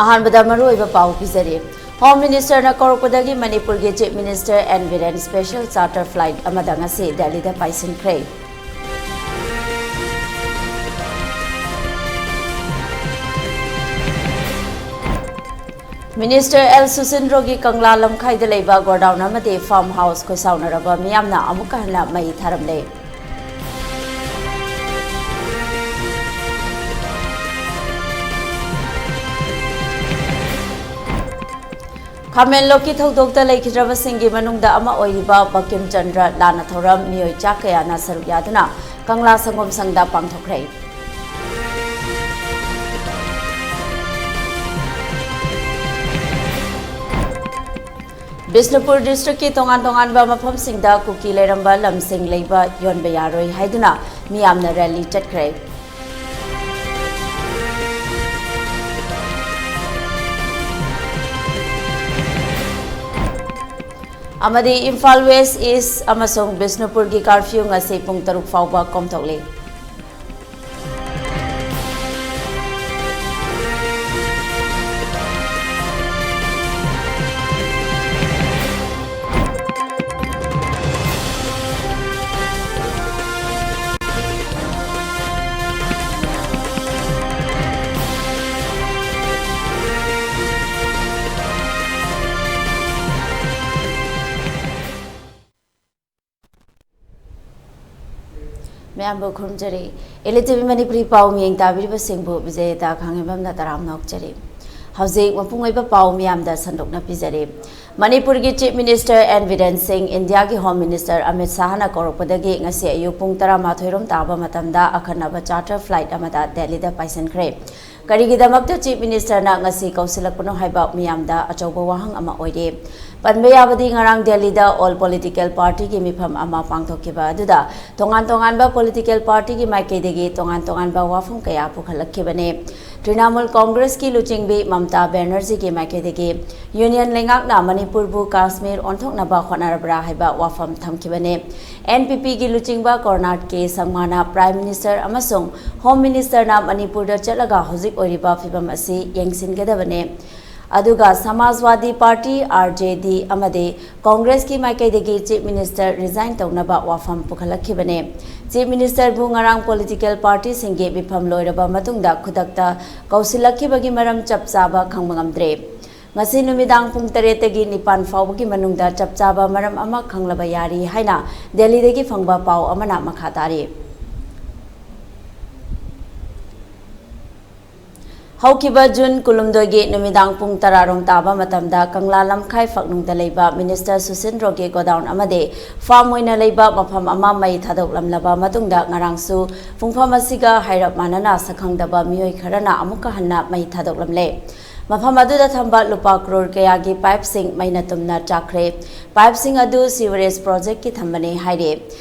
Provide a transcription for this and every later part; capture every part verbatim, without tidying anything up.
ꯑꯍꯥꯟꯕꯗ ꯃꯔꯨꯑꯣꯏꯕ ꯄꯥꯎ ꯄꯤꯖꯔꯤ꯫ ꯍꯣꯝ ꯃꯤꯅꯤꯁꯇꯔꯅ ꯀꯧꯔꯛꯄꯗꯒꯤ ꯃꯅꯤꯄꯨꯔꯒꯤ chief minister N Biren special charter flight ꯑꯃꯗ ꯉꯁꯤ ꯗꯦꯜꯂꯤꯗ ꯄꯥꯏꯁꯤꯟꯈ꯭ꯔꯦ꯫ ꯃꯤꯅꯤꯁꯇꯔ ꯑꯦꯜ ꯁꯨꯁꯤꯟꯗ꯭ꯔꯣꯒꯤ ꯀꯪꯂꯥ ꯂꯝꯈꯥꯏꯗ ꯂꯩꯕ ꯒꯣꯗꯥꯎꯟ ꯑꯃꯗꯤ ꯐꯥꯔꯝ ꯍꯥꯎꯁ ꯈꯣꯏꯁꯥꯎꯅꯔꯕ ꯃꯤꯌꯥꯝꯅ ꯑꯃꯨꯛꯀ ꯍꯟꯅ ꯃꯩ ꯊꯥꯔꯝꯂꯦ꯫ ꯈꯥꯃꯦꯟꯂꯣꯛꯀꯤ ꯊꯧꯗꯣꯛꯇ ꯂꯩꯈꯤꯗ꯭ꯔꯕꯁꯤꯡꯒꯤ ꯃꯅꯨꯡꯗ ꯑꯃ ꯑꯣꯏꯔꯤꯕ ꯕꯀꯤꯝ ꯆꯟꯗ꯭ꯔ ꯂꯥꯟꯅ ꯊꯧꯔꯝ ꯃꯤꯑꯣꯏ ꯆꯥ ꯀꯌꯥꯅ ꯁꯔꯨꯛ ꯌꯥꯗꯨꯅ ꯀꯪꯂꯥ ꯁꯪꯒꯣꯝ ꯁꯪꯗ ꯄꯥꯡꯊꯣꯛꯈ꯭ꯔꯦ꯫ ꯕꯤꯁꯅꯨꯄꯨꯔ ꯗꯤꯁꯇ꯭ꯔꯤꯛꯀꯤ ꯇꯣꯉꯥꯟ ꯇꯣꯉꯥꯟꯕ ꯃꯐꯝꯁꯤꯡꯗ ꯀꯨꯀꯤ ꯂꯩꯔꯝꯕ ꯂꯝꯁꯤꯡ ꯂꯩꯕ ꯌꯣꯟꯕ ꯌꯥꯔꯣꯏ ꯍꯥꯏꯗꯨꯅ ꯃꯤꯌꯥꯝꯅ ꯔꯦꯂꯤ ꯆꯠꯈ꯭ꯔꯦ꯫ ꯑꯃꯗꯤ ꯏꯝꯐꯥꯜ ꯋꯦꯁ, ꯏꯁ ꯑꯃꯁꯨꯡ ꯕꯤꯁꯅꯨꯄꯨꯔꯒꯤ ꯀꯥꯔꯐ꯭ꯌꯨ ꯉꯁꯤ ꯄꯨꯡ ꯇꯔꯨꯛ ꯐꯥꯎꯕ ꯀꯣꯝꯊꯣꯛꯂꯤ꯫ ꯃꯌꯥꯝꯕꯨ ꯈꯨꯔꯨꯝꯖꯔꯤ꯫ ꯑꯦꯜ ꯇꯤ ꯚꯤ ꯃꯅꯤꯄꯨꯔꯤ ꯄꯥꯎ ꯃꯤꯌꯦꯡ ꯇꯥꯕꯤꯔꯤꯕꯁꯤꯡꯕꯨ ꯕꯤꯖꯦꯇꯥ ꯈꯥꯡꯉꯦꯝꯕꯝꯅ ꯇꯔꯥꯝꯅ ꯑꯣꯛꯆꯔꯤ꯫ ꯍꯧꯖꯤꯛ ꯃꯄꯨꯡ ꯑꯣꯏꯕ ꯄꯥꯎ ꯃꯤꯌꯥꯝꯗ ꯁꯟꯗꯣꯛꯅ ꯄꯤꯖꯔꯤ꯫ ꯃꯅꯤꯄꯨꯔꯒꯤ ꯆꯤꯐ ꯃꯤꯅꯤꯁꯇꯔ ꯑꯦꯟ ꯕꯤꯔꯦꯟ ꯁꯤꯡ ꯏꯟꯗꯤꯌꯥꯒꯤ ꯍꯣꯝ ꯃꯤꯅꯤꯁꯇꯔ ꯑꯃꯤꯠ ꯁꯥꯍꯅ ꯀꯧꯔꯛꯄꯗꯒꯤ ꯉꯁꯤ ꯑꯌꯨꯛ ꯄꯨꯡ ꯇꯔꯥꯃꯥꯊꯣꯏ ꯔꯣꯝ ꯇꯥꯕ ꯃꯇꯝꯗ ꯑꯈꯟꯅꯕ ꯆꯥꯔꯇꯔ ꯐ꯭ꯂꯥꯏꯠ ꯑꯃꯗ ꯗꯦꯜꯂꯤꯗ ꯄꯥꯏꯁꯤꯟꯈ꯭ꯔꯦ꯫ ꯀꯔꯤꯒꯤꯗꯃꯛꯇ ꯆꯤꯐ ꯃꯤꯅꯤꯁꯇꯔꯅ ꯉꯁꯤ ꯀꯧꯁꯤꯜꯂꯛꯄꯅꯣ ꯍꯥꯏꯕ ꯃꯤꯌꯥꯝꯗ ꯑꯆꯧꯕ ꯋꯥꯍꯪ ꯑꯃ ꯑꯣꯏꯔꯤ꯫ ꯄꯟꯕ ꯌꯥꯕꯗꯤ ꯉꯔꯥꯡ ꯗꯦꯜꯂꯤꯗ ꯑꯣꯜ ꯄꯣꯂꯤꯇꯤꯀꯦꯜ ꯄꯥꯔꯇꯤꯒꯤ ꯃꯤꯐꯝ ꯑꯃ ꯄꯥꯡꯊꯣꯛꯈꯤꯕ ꯑꯗꯨꯗ ꯇꯣꯉꯥꯟ ꯇꯣꯉꯥꯟꯕ ꯄꯣꯂꯤꯇꯤꯀꯦꯜ ꯄꯥꯔꯇꯤꯒꯤ ꯃꯥꯏꯀꯩꯗꯒꯤ ꯇꯣꯉꯥꯟ ꯇꯣꯉꯥꯟꯕ ꯋꯥꯐꯝ ꯀꯌꯥ ꯄꯨꯈꯠꯂꯛꯈꯤꯕꯅꯤ꯫ ꯇ꯭ꯔꯤꯅꯥꯃꯨꯜ ꯀꯣꯡꯒ꯭ꯔꯦꯁꯀꯤ ꯂꯨꯆꯤꯡꯕꯤ ꯃꯝꯇꯥ ꯕꯦꯅꯔꯖꯤꯒꯤ ꯃꯥꯏꯀꯩꯗꯒꯤ ꯌꯨꯅꯤꯌꯟ ꯂꯩꯉꯥꯛꯅ ꯃꯅꯤꯄꯨꯔꯕꯨ ꯀꯥꯁꯃꯤꯔ ꯑꯣꯟꯊꯣꯛꯅꯕ ꯍꯣꯠꯅꯔꯕ꯭ꯔꯥ ꯍꯥꯏꯕ ꯋꯥꯐꯝ ꯊꯝꯈꯤꯕꯅꯤ꯫ ꯑꯦꯟ ꯄꯤ ꯄꯤꯒꯤ ꯂꯨꯆꯤꯡꯕ ꯀꯣꯔꯅꯥꯠ ꯀꯦ ꯁꯪꯃꯥꯅ ꯄ꯭ꯔꯥꯏꯝ ꯃꯤꯅꯤꯁꯇꯔ ꯑꯃꯁꯨꯡ ꯍꯣꯝ ꯃꯤꯅꯤꯁꯇꯔꯅ ꯃꯅꯤꯄꯨꯔꯗ ꯆꯠꯂꯒ ꯍꯧꯖꯤꯛ ꯑꯣꯏꯔꯤꯕ ꯐꯤꯕꯝ ꯑꯁꯤ ꯌꯦꯡꯁꯤꯟꯒꯗꯕꯅꯤ꯫ ꯑꯗꯨꯒ ꯁꯃꯥꯖꯋꯥꯗꯤ ꯄꯥꯔꯇꯤ, RJD, ꯑꯃꯗꯤ ꯀꯣꯡꯒ꯭ꯔꯦꯁꯀꯤ ꯃꯥꯏꯀꯩꯗꯒꯤ Chief Minister resign ꯇꯧꯅꯕ ꯋꯥꯐꯝ ꯄꯨꯈꯠꯂꯛꯈꯤꯕꯅꯤ꯫ Chief Ministerꯕꯨ ꯉꯔꯥꯡ political partyꯁꯤꯡꯒꯤ ꯃꯤꯐꯝ ꯂꯣꯏꯔꯕ ꯃꯇꯨꯡꯗ ꯈꯨꯗꯛꯇ ꯀꯧꯁꯤꯜꯂꯛꯈꯤꯕꯒꯤ ꯃꯔꯝ ꯆꯞ ꯆꯥꯕ ꯈꯪꯕ ꯉꯝꯗ꯭ꯔꯦ꯫ ꯉꯁꯤ ꯅꯨꯃꯤꯗꯥꯡ ꯄꯨꯡ ꯇꯔꯦꯠꯇꯒꯤ ꯅꯤꯄꯥꯟ ꯐꯥꯎꯕꯒꯤ ꯃꯅꯨꯡꯗ ꯆꯞ ꯆꯥꯕ ꯃꯔꯝ ꯑꯃ ꯈꯪꯂꯕ ꯌꯥꯔꯤ ꯍꯥꯏꯅ ꯗꯦꯜꯂꯤꯗꯒꯤ ꯐꯪꯕ ꯄꯥꯎ ꯑꯃꯅ ꯃꯈꯥ ꯇꯥꯔꯤ꯫ ꯍꯧꯈꯤꯕ ꯖꯨꯟ ꯀꯨꯟꯍꯨꯝꯗꯣꯏꯒꯤ ꯅꯨꯃꯤꯗꯥꯡ ꯄꯨꯡ ꯇꯔꯥꯔꯣꯝ ꯇꯥꯕ ꯃꯇꯝꯗ ꯀꯪꯂꯥ ꯂꯝꯈꯥꯏ ꯐꯛꯅꯨꯡꯗ ꯂꯩꯕ Minister ꯁꯨꯁꯤꯟꯗ꯭ꯔꯣꯒꯤ godown ꯑꯃꯗꯤ farm ꯑꯣꯏꯅ ꯂꯩꯕ ꯃꯐꯝ ꯑꯃ ꯃꯩ ꯊꯥꯗꯣꯛꯂꯝꯂꯕ ꯃꯇꯨꯡꯗ ꯉꯔꯥꯡꯁꯨ ꯄꯨꯡꯐꯝ ꯑꯁꯤꯒ ꯍꯥꯏꯔꯞ ꯃꯥꯟꯅꯅ ꯁꯛꯈꯪꯗꯕ ꯃꯤꯑꯣꯏ ꯈꯔꯅ ꯑꯃꯨꯛꯀ ꯍꯟꯅ ꯃꯩ ꯊꯥꯗꯣꯛꯂꯝꯂꯦ꯫ ꯃꯐꯝ ꯑꯗꯨꯗ ꯊꯝꯕ ꯂꯨꯄꯥ ꯀ꯭ꯔꯣꯔ ꯀꯌꯥꯒꯤ ꯄꯥꯏꯞꯁꯤꯡ ꯃꯩꯅ ꯇꯨꯝꯅ ꯆꯥꯛꯈ꯭ꯔꯦ꯫ ꯄꯥꯏꯞꯁꯤꯡ ꯑꯗꯨ sewerage projectꯀꯤ ꯊꯝꯕꯅꯤ ꯍꯥꯏꯔꯤ꯫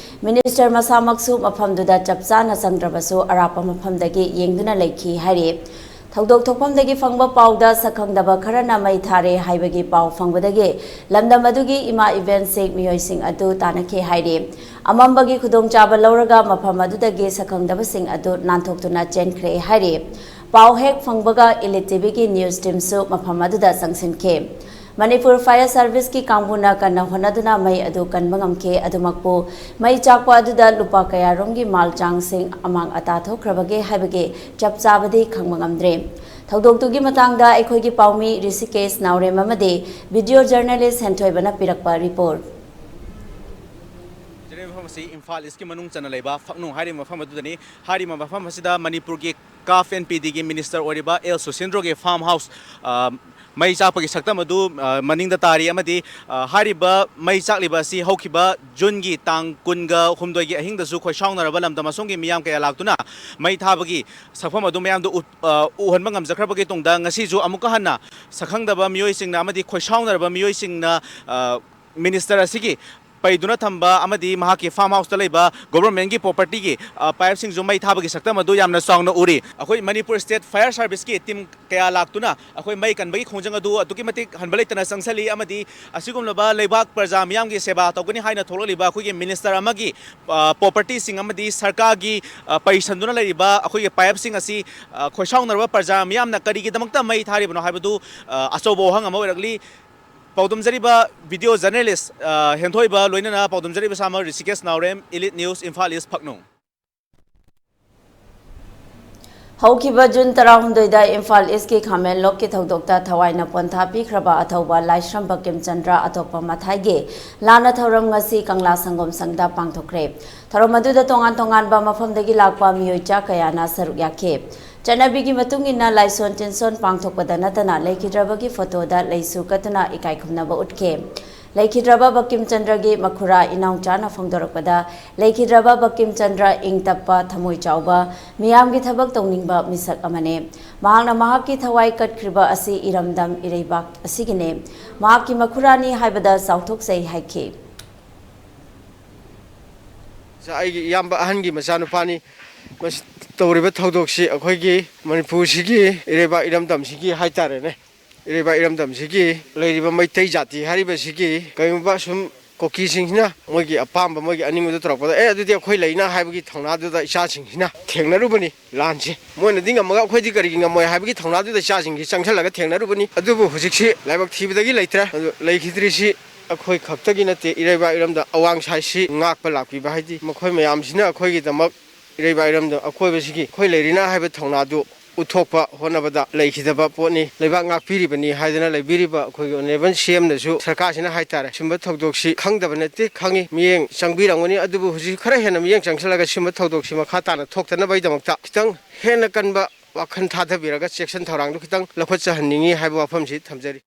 Minister ꯃꯁꯥꯃꯛꯁꯨ ꯃꯐꯝꯗꯨꯗ ꯆꯞ ꯆꯥꯅ ꯆꯪꯗ꯭ꯔꯕꯁꯨ ꯑꯔꯥꯞꯄ ꯃꯐꯝꯗꯒꯤ ꯌꯦꯡꯗꯨꯅ ꯂꯩꯈꯤ ꯍꯥꯏꯔꯤ꯫ ꯊꯧꯗꯣꯛ ꯊꯣꯛꯐꯝꯗꯒꯤ ꯐꯪꯕ ꯄꯥꯎꯗ ꯁꯛꯈꯪꯗꯕ ꯈꯔꯅ ꯃꯩ ꯊꯥꯔꯦ ꯍꯥꯏꯕꯒꯤ ꯄꯥꯎ ꯐꯪꯕꯗꯒꯤ ꯂꯝꯗꯝ ꯑꯗꯨꯒꯤ ꯏꯃꯥ ꯏꯕꯦꯟꯁꯤꯡ ꯃꯤꯑꯣꯏꯁꯤꯡ ꯑꯗꯨ ꯇꯥꯟꯅꯈꯤ ꯍꯥꯏꯔꯤ꯫ ꯑꯃꯝꯕꯒꯤ ꯈꯨꯗꯣꯡꯆꯥꯕ ꯂꯧꯔꯒ ꯃꯐꯝ ꯑꯗꯨꯗꯒꯤ ꯁꯛꯈꯪꯗꯕꯁꯤꯡ ꯑꯗꯨ ꯅꯥꯟꯊꯣꯛꯇꯨꯅ ꯆꯦꯟꯈ꯭ꯔꯦ ꯍꯥꯏꯔꯤ꯫ ꯄꯥꯎ ꯍꯦꯛ ꯐꯪꯕꯒ Elite TVꯒꯤ news teamꯁꯨ ꯃꯐꯝ ꯑꯗꯨꯗ ꯆꯪꯁꯤꯟꯈꯤ꯫ ꯃꯅꯤꯄꯨꯔ Fire Serviceꯀꯤ ꯀꯥꯡꯕꯨꯅ ꯀꯟꯅ ꯍꯣꯠꯅꯗꯨꯅ ꯃꯩ ꯑꯗꯨ ꯀꯟꯕ ꯉꯝꯈꯤ꯫ ꯑꯗꯨꯃꯛꯄꯨ ꯃꯩ ꯆꯥꯛꯄ ꯑꯗꯨꯗ ꯂꯨꯄꯥ ꯀꯌꯥꯔꯣꯝꯒꯤ ꯃꯥꯜ ꯆꯥꯡꯁꯤꯡ ꯑꯃꯥꯡ ꯑꯇꯥ ꯊꯣꯛꯈ꯭ꯔꯕꯒꯦ ꯍꯥꯏꯕꯒꯤ ꯆꯞ ꯆꯥꯕꯗꯤ ꯈꯪꯕ ꯉꯝꯗ꯭ꯔꯤ꯫ ꯊꯧꯗꯣꯛꯇꯨꯒꯤ ꯃꯇꯥꯡꯗ ꯑꯩꯈꯣꯏꯒꯤ ꯄꯥꯎꯃꯤ ꯔꯤꯁꯤꯀꯦꯁ ꯅꯥꯎꯔꯦꯝ ꯑꯃꯗꯤ video journalist ꯍꯦꯟꯊꯣꯏꯕꯅ ꯄꯤꯔꯛꯄ report꯫ ꯍꯧꯖꯤꯛ ꯃꯐꯝ ꯑꯁꯤ ꯏꯝꯐꯥꯜ ꯏꯁꯀꯤ ꯃꯅꯨꯡ ꯆꯟꯅ ꯂꯩꯕ ꯐꯛꯅꯨꯡ ꯍꯥꯏꯔꯤꯕ ꯃꯐꯝ ꯑꯗꯨꯗꯅꯤ꯫ ꯍꯥꯏꯔꯤꯕ ꯃꯐꯝ ꯑꯁꯤꯗ ꯃꯅꯤꯄꯨꯔꯒꯤ CAF and PDꯒꯤ minister ꯑꯣꯏꯔꯤꯕ ꯑꯦꯜ ꯁꯨꯁꯤꯟꯗ꯭ꯔꯣꯒꯤ farm house, ꯑ, ꯃꯩ ꯆꯥꯛꯄꯒꯤ ꯁꯛꯇꯝ ꯑꯗꯨ, ꯑ, ꯃꯅꯤꯡꯗ ꯇꯥꯔꯤ ꯑꯃꯗꯤ, ꯑ, ꯍꯥꯏꯔꯤꯕ ꯃꯩ ꯆꯥꯛꯂꯤꯕ ꯑꯁꯤ ꯍꯧꯈꯤꯕ ꯖꯨꯟꯒꯤ ꯇꯥꯡ ꯀꯨꯟꯒ ꯍꯨꯝꯗꯣꯏꯒꯤ ꯑꯍꯤꯡꯗꯁꯨ ꯈꯣꯏꯁꯥꯎꯅꯔꯕ ꯂꯝꯗꯝ ꯑꯁꯣꯝꯒꯤ ꯃꯤꯌꯥꯝ ꯀꯌꯥ ꯂꯥꯛꯇꯨꯅ ꯃꯩ ꯊꯥꯕꯒꯤ ꯁꯛꯐꯝ ꯑꯗꯨ ꯃꯌꯥꯝꯗ ꯎꯠ-, ꯑ, ꯎꯍꯟꯕ ꯉꯝꯖꯈ꯭ꯔꯕꯒꯤ ꯇꯨꯡꯗ ꯉꯁꯤꯁꯨ ꯑꯃꯨꯛꯀ ꯍꯟꯅ ꯁꯛꯈꯪꯗꯕ ꯃꯤꯑꯣꯏꯁꯤꯡꯅ ꯑꯃꯗꯤ ꯈꯣꯏꯁꯥꯎꯅꯔꯕ ꯃꯤꯑꯣꯏꯁꯤꯡꯅ, ꯑ, minister ꯑꯁꯤꯒꯤ ꯄꯩꯗꯨꯅ ꯊꯝꯕ ꯑꯃꯗꯤ ꯃꯍꯥꯛꯀꯤ farm house ꯇ ꯂꯩꯕ government ꯀꯤ property ꯒꯤ, ꯑ, pipe ꯁꯤꯡꯁꯨ ꯃꯩ ꯊꯥꯕꯒꯤ ꯁꯛꯇꯝ ꯑꯗꯨ ꯌꯥꯝꯅ ꯆꯥꯎꯅ ꯎꯔꯤ꯫ ꯑꯩꯈꯣꯏ ꯃꯅꯤꯄꯨꯔ State Fire Service ꯀꯤ team ꯀꯌꯥ ꯂꯥꯛꯇꯨꯅ ꯑꯩꯈꯣꯏ ꯃꯩ ꯀꯟꯕꯒꯤ ꯈꯣꯡꯖꯪ ꯑꯗꯨ ꯑꯗꯨꯛꯀꯤ ꯃꯇꯤꯛ ꯍꯟꯕ ꯂꯩꯇꯅ ꯆꯪꯁꯤꯜꯂꯤ, ꯑꯃꯗꯤ ꯑꯁꯤꯒꯨꯝꯂꯕ ꯂꯩꯕꯥꯛ ꯄ꯭ꯔꯖꯥ ꯃꯤꯌꯥꯝꯒꯤ ꯁꯦꯕꯥ ꯇꯧꯒꯅꯤ ꯍꯥꯏꯅ ꯊꯣꯛꯂꯛꯂꯤꯕ ꯑꯩꯈꯣꯏꯒꯤ minister ꯑꯃꯒꯤ, ꯑ, property ꯁꯤꯡ ꯑꯃꯗꯤ ꯁꯔꯀꯥꯔꯒꯤ, ꯑ, ꯄꯩꯁꯟꯗꯨꯅ ꯂꯩꯔꯤꯕ ꯑꯩꯈꯣꯏꯒꯤ pipe ꯁꯤꯡ ꯑꯁꯤ, ꯑ, ꯈꯣꯏꯁꯥꯎꯅꯔꯕ ꯄ꯭ꯔꯖꯥ ꯃꯤꯌꯥꯝꯅ ꯀꯔꯤꯒꯤꯗꯃꯛꯇ ꯃꯩ ꯊꯥꯔꯤꯕꯅꯣ ꯍꯥꯏꯕꯗꯨ, ꯑ, ꯑꯆꯧꯕ ꯋꯥꯍꯪ ꯑꯃ ꯑꯣꯏꯔꯛꯂꯤ꯫ ꯄꯥꯎꯗꯝꯖꯔꯤꯕ video journalist, ꯑ, ꯍꯦꯟꯊꯣꯏꯕ ꯂꯣꯏꯅꯅ ꯄꯥꯎꯗꯝꯖꯔꯤꯕ ꯏꯁꯥꯃꯛ ꯔꯤꯁꯤꯀꯦꯁ ꯅꯥꯎꯔꯦꯝ, Elite News, Imphal East, ꯐꯛꯅꯨꯡ꯫ ꯍꯧꯈꯤꯕ ꯖꯨꯟ ꯇꯔꯥꯍꯨꯝꯗꯣꯏꯗ ꯏꯝꯐꯥꯜ ꯏꯁꯀꯤ ꯈꯥꯃꯦꯟꯂꯣꯛꯀꯤ ꯊꯧꯗꯣꯛꯇ ꯊꯋꯥꯏꯅ ꯄꯣꯟꯊꯥ ꯄꯤꯈ꯭ꯔꯕ ꯑꯊꯧꯕ ꯂꯥꯏꯁ꯭ꯔꯝ ꯕꯀꯤꯝꯆꯟꯗ꯭ꯔ ꯑꯇꯣꯞꯄ ꯃꯊꯥꯏꯒꯤ ꯂꯥꯟꯅ ꯊꯧꯔꯝ ꯉꯁꯤ ꯀꯪꯂꯥ ꯁꯪꯒꯣꯝ ꯁꯪꯗ ꯄꯥꯡꯊꯣꯛꯈ꯭ꯔꯦ꯫ ꯊꯧꯔꯝ ꯑꯗꯨꯗ ꯇꯣꯉꯥꯟ ꯇꯣꯉꯥꯟꯕ ꯃꯐꯝꯗꯒꯤ ꯂꯥꯛꯄ ꯃꯤꯑꯣꯏ ꯆꯥ ꯀꯌꯥꯅ ꯁꯔꯨꯛ ꯌꯥꯈꯤ꯫ ꯆꯠꯅꯕꯤꯒꯤ ꯃꯇꯨꯡ ꯏꯟꯅ ꯂꯥꯏꯁꯣꯟ ꯇꯤꯟꯁꯣꯟ ꯄꯥꯡꯊꯣꯛꯄꯗ ꯅꯠꯇꯅ ꯂꯩꯈꯤꯗ꯭ꯔꯕꯒꯤ ꯐꯣꯇꯣꯗ ꯂꯩꯁꯨ ꯀꯠꯇꯨꯅ ꯏꯀꯥꯏ ꯈꯨꯝꯅꯕ ꯎꯠꯈꯤ꯫ ꯂꯩꯈꯤꯗ꯭ꯔꯕ ꯕꯀꯤꯝꯆꯟꯗ꯭ꯔꯒꯤ ꯃꯈꯨꯔꯥ ꯏꯅꯥꯎꯆꯥꯅ ꯐꯣꯡꯗꯣꯔꯛꯄꯗ, ꯂꯩꯈꯤꯗ꯭ꯔꯕ ꯕꯀꯤꯝꯆꯟꯗ꯭ꯔ ꯏꯪ ꯇꯞꯄ, ꯊꯃꯣꯏ ꯆꯥꯎꯕ, ꯃꯤꯌꯥꯝꯒꯤ ꯊꯕꯛ ꯇꯧꯅꯤꯡꯕ ꯃꯤꯁꯛ ꯑꯃꯅꯤ꯫ ꯃꯍꯥꯛꯅ ꯃꯍꯥꯛꯀꯤ ꯊꯋꯥꯏ ꯀꯠꯈ꯭ꯔꯤꯕ ꯑꯁꯤ ꯏꯔꯝꯗꯝ ꯏꯔꯩꯕꯥꯛ ꯑꯁꯤꯒꯤꯅꯤ꯫ ꯃꯍꯥꯛꯀꯤ ꯃꯈꯨꯔꯥꯅꯤ ꯍꯥꯏꯕꯗ ꯆꯥꯎꯊꯣꯛꯆꯩ ꯍꯥꯏꯈꯤ꯫ ꯑꯩꯒꯤ ꯏꯌꯥꯝꯕ ꯑꯍꯟꯒꯤ ꯃꯆꯥꯅꯨꯄꯥꯅꯤ꯫ ꯃꯁꯤ ꯇꯧꯔꯤꯕ ꯊꯧꯗꯣꯛꯁꯤ ꯑꯩꯈꯣꯏꯒꯤ ꯃꯅꯤꯄꯨꯔꯁꯤꯒꯤ ꯏꯔꯩꯕꯥꯛ ꯏꯔꯝꯗꯝꯁꯤꯒꯤ ꯍꯥꯏꯇꯥꯔꯦꯅꯦ, ꯏꯔꯩꯕꯥꯛ ꯏꯔꯝꯗꯝꯁꯤꯒꯤ ꯂꯩꯔꯤꯕ ꯃꯩꯇꯩ ꯖꯥꯇꯤ ꯍꯥꯏꯔꯤꯕꯁꯤꯒꯤ ꯀꯔꯤꯒꯨꯝꯕ ꯁꯨꯝ ꯀꯨꯀꯤꯁꯤꯡꯁꯤꯅ ꯃꯣꯏꯒꯤ ꯑꯄꯥꯝꯕ, ꯃꯣꯏꯒꯤ ꯑꯅꯤꯡꯕꯗꯨ ꯇꯧꯔꯛꯄꯗ, "ꯑꯦ, ꯑꯗꯨꯗꯤ ꯑꯩꯈꯣꯏ ꯂꯩꯅ" ꯍꯥꯏꯕꯒꯤ ꯊꯧꯅꯥꯗꯨꯗ ꯏꯆꯥꯁꯤꯡꯁꯤꯅ ꯊꯦꯡꯅꯔꯨꯕꯅꯤ ꯂꯥꯟꯁꯦ꯫ ꯃꯣꯏꯅꯗꯤ ꯉꯝꯃꯒ ꯑꯩꯈꯣꯏꯗꯤ ꯀꯔꯤꯒꯤ ꯉꯝꯃꯣꯏ ꯍꯥꯏꯕꯒꯤ ꯊꯧꯅꯥꯗꯨꯗ ꯏꯆꯥꯁꯤꯡꯁꯤ ꯆꯪꯁꯤꯜꯂꯒ ꯊꯦꯡꯅꯔꯨꯕꯅꯤ꯫ ꯑꯗꯨꯕꯨ ꯍꯧꯖꯤꯛꯁꯤ ꯂꯥꯏꯕꯛ ꯊꯤꯕꯗꯒꯤ ꯂꯩꯇ꯭ꯔꯦ꯫ ꯑꯗꯨ ꯂꯩꯈꯤꯗ꯭ꯔꯤꯁꯤ ꯑꯩꯈꯣꯏ ꯈꯛꯇꯒꯤ ꯅꯠꯇꯦ, ꯏꯔꯩꯕꯥꯛ ꯏꯔꯝꯗꯝ ꯑꯋꯥꯡ ꯁꯥꯏꯁꯤ ꯉꯥꯛꯄ ꯂꯥꯛꯄꯤꯕ ꯍꯥꯏꯗꯤ ꯃꯈꯣꯏ ꯃꯌꯥꯝꯁꯤꯅ ꯑꯩꯈꯣꯏꯒꯤꯗꯃꯛ ꯏꯔꯩꯕꯥꯛ ꯏꯔꯝꯗꯝ ꯑꯀꯣꯏꯕꯁꯤꯒꯤ ꯑꯩꯈꯣꯏ ꯂꯩꯔꯤꯅ ꯍꯥꯏꯕ ꯊꯧꯅꯥꯗꯨ ꯎꯠꯊꯣꯛꯄ ꯍꯣꯠꯅꯕꯗ ꯂꯩꯈꯤꯗꯕ ꯄꯣꯠꯅꯤ꯫ ꯂꯩꯕꯥꯛ ꯉꯥꯛꯄꯤꯔꯤꯕꯅꯤ ꯍꯥꯏꯗꯅ ꯂꯩꯕꯤꯔꯤꯕ ꯑꯩꯈꯣꯏꯒꯤ Honourable C M ꯅꯁꯨ ꯁꯔꯀꯥꯔꯁꯤꯅ ꯍꯥꯏꯇꯥꯔꯦ, ꯁꯨꯝꯕ ꯊꯧꯗꯣꯛꯁꯤ ꯈꯪꯗꯕ ꯅꯠꯇꯦ, ꯈꯪꯉꯤ, ꯃꯤꯠꯌꯦꯡ ꯆꯪꯕꯤꯔꯝꯒꯅꯤ꯫ ꯑꯗꯨꯕꯨ ꯍꯧꯖꯤꯛ ꯈꯔ ꯍꯦꯟꯅ ꯃꯤꯠꯌꯦꯡ ꯆꯪꯁꯤꯜꯂꯒ ꯁꯨꯝꯕ ꯊꯧꯗꯣꯛꯁꯤ ꯃꯈꯥ ꯇꯥꯅ ꯊꯣꯛꯇꯅꯕꯒꯤꯗꯃꯛꯇ ꯈꯤꯇꯪ ꯍꯦꯟꯅ ꯀꯟꯕ ꯋꯥꯈꯜ ꯊꯥꯗꯕꯤꯔꯒ ꯆꯦꯛꯁꯤꯟ ꯊꯧꯔꯥꯡꯗꯨ ꯈꯤꯇꯪ ꯂꯧꯈꯠꯆꯍꯟꯅꯤꯡꯉꯤ ꯍꯥꯏꯕ ꯋꯥꯐꯝꯁꯤ ꯊꯝꯖꯔꯤ꯫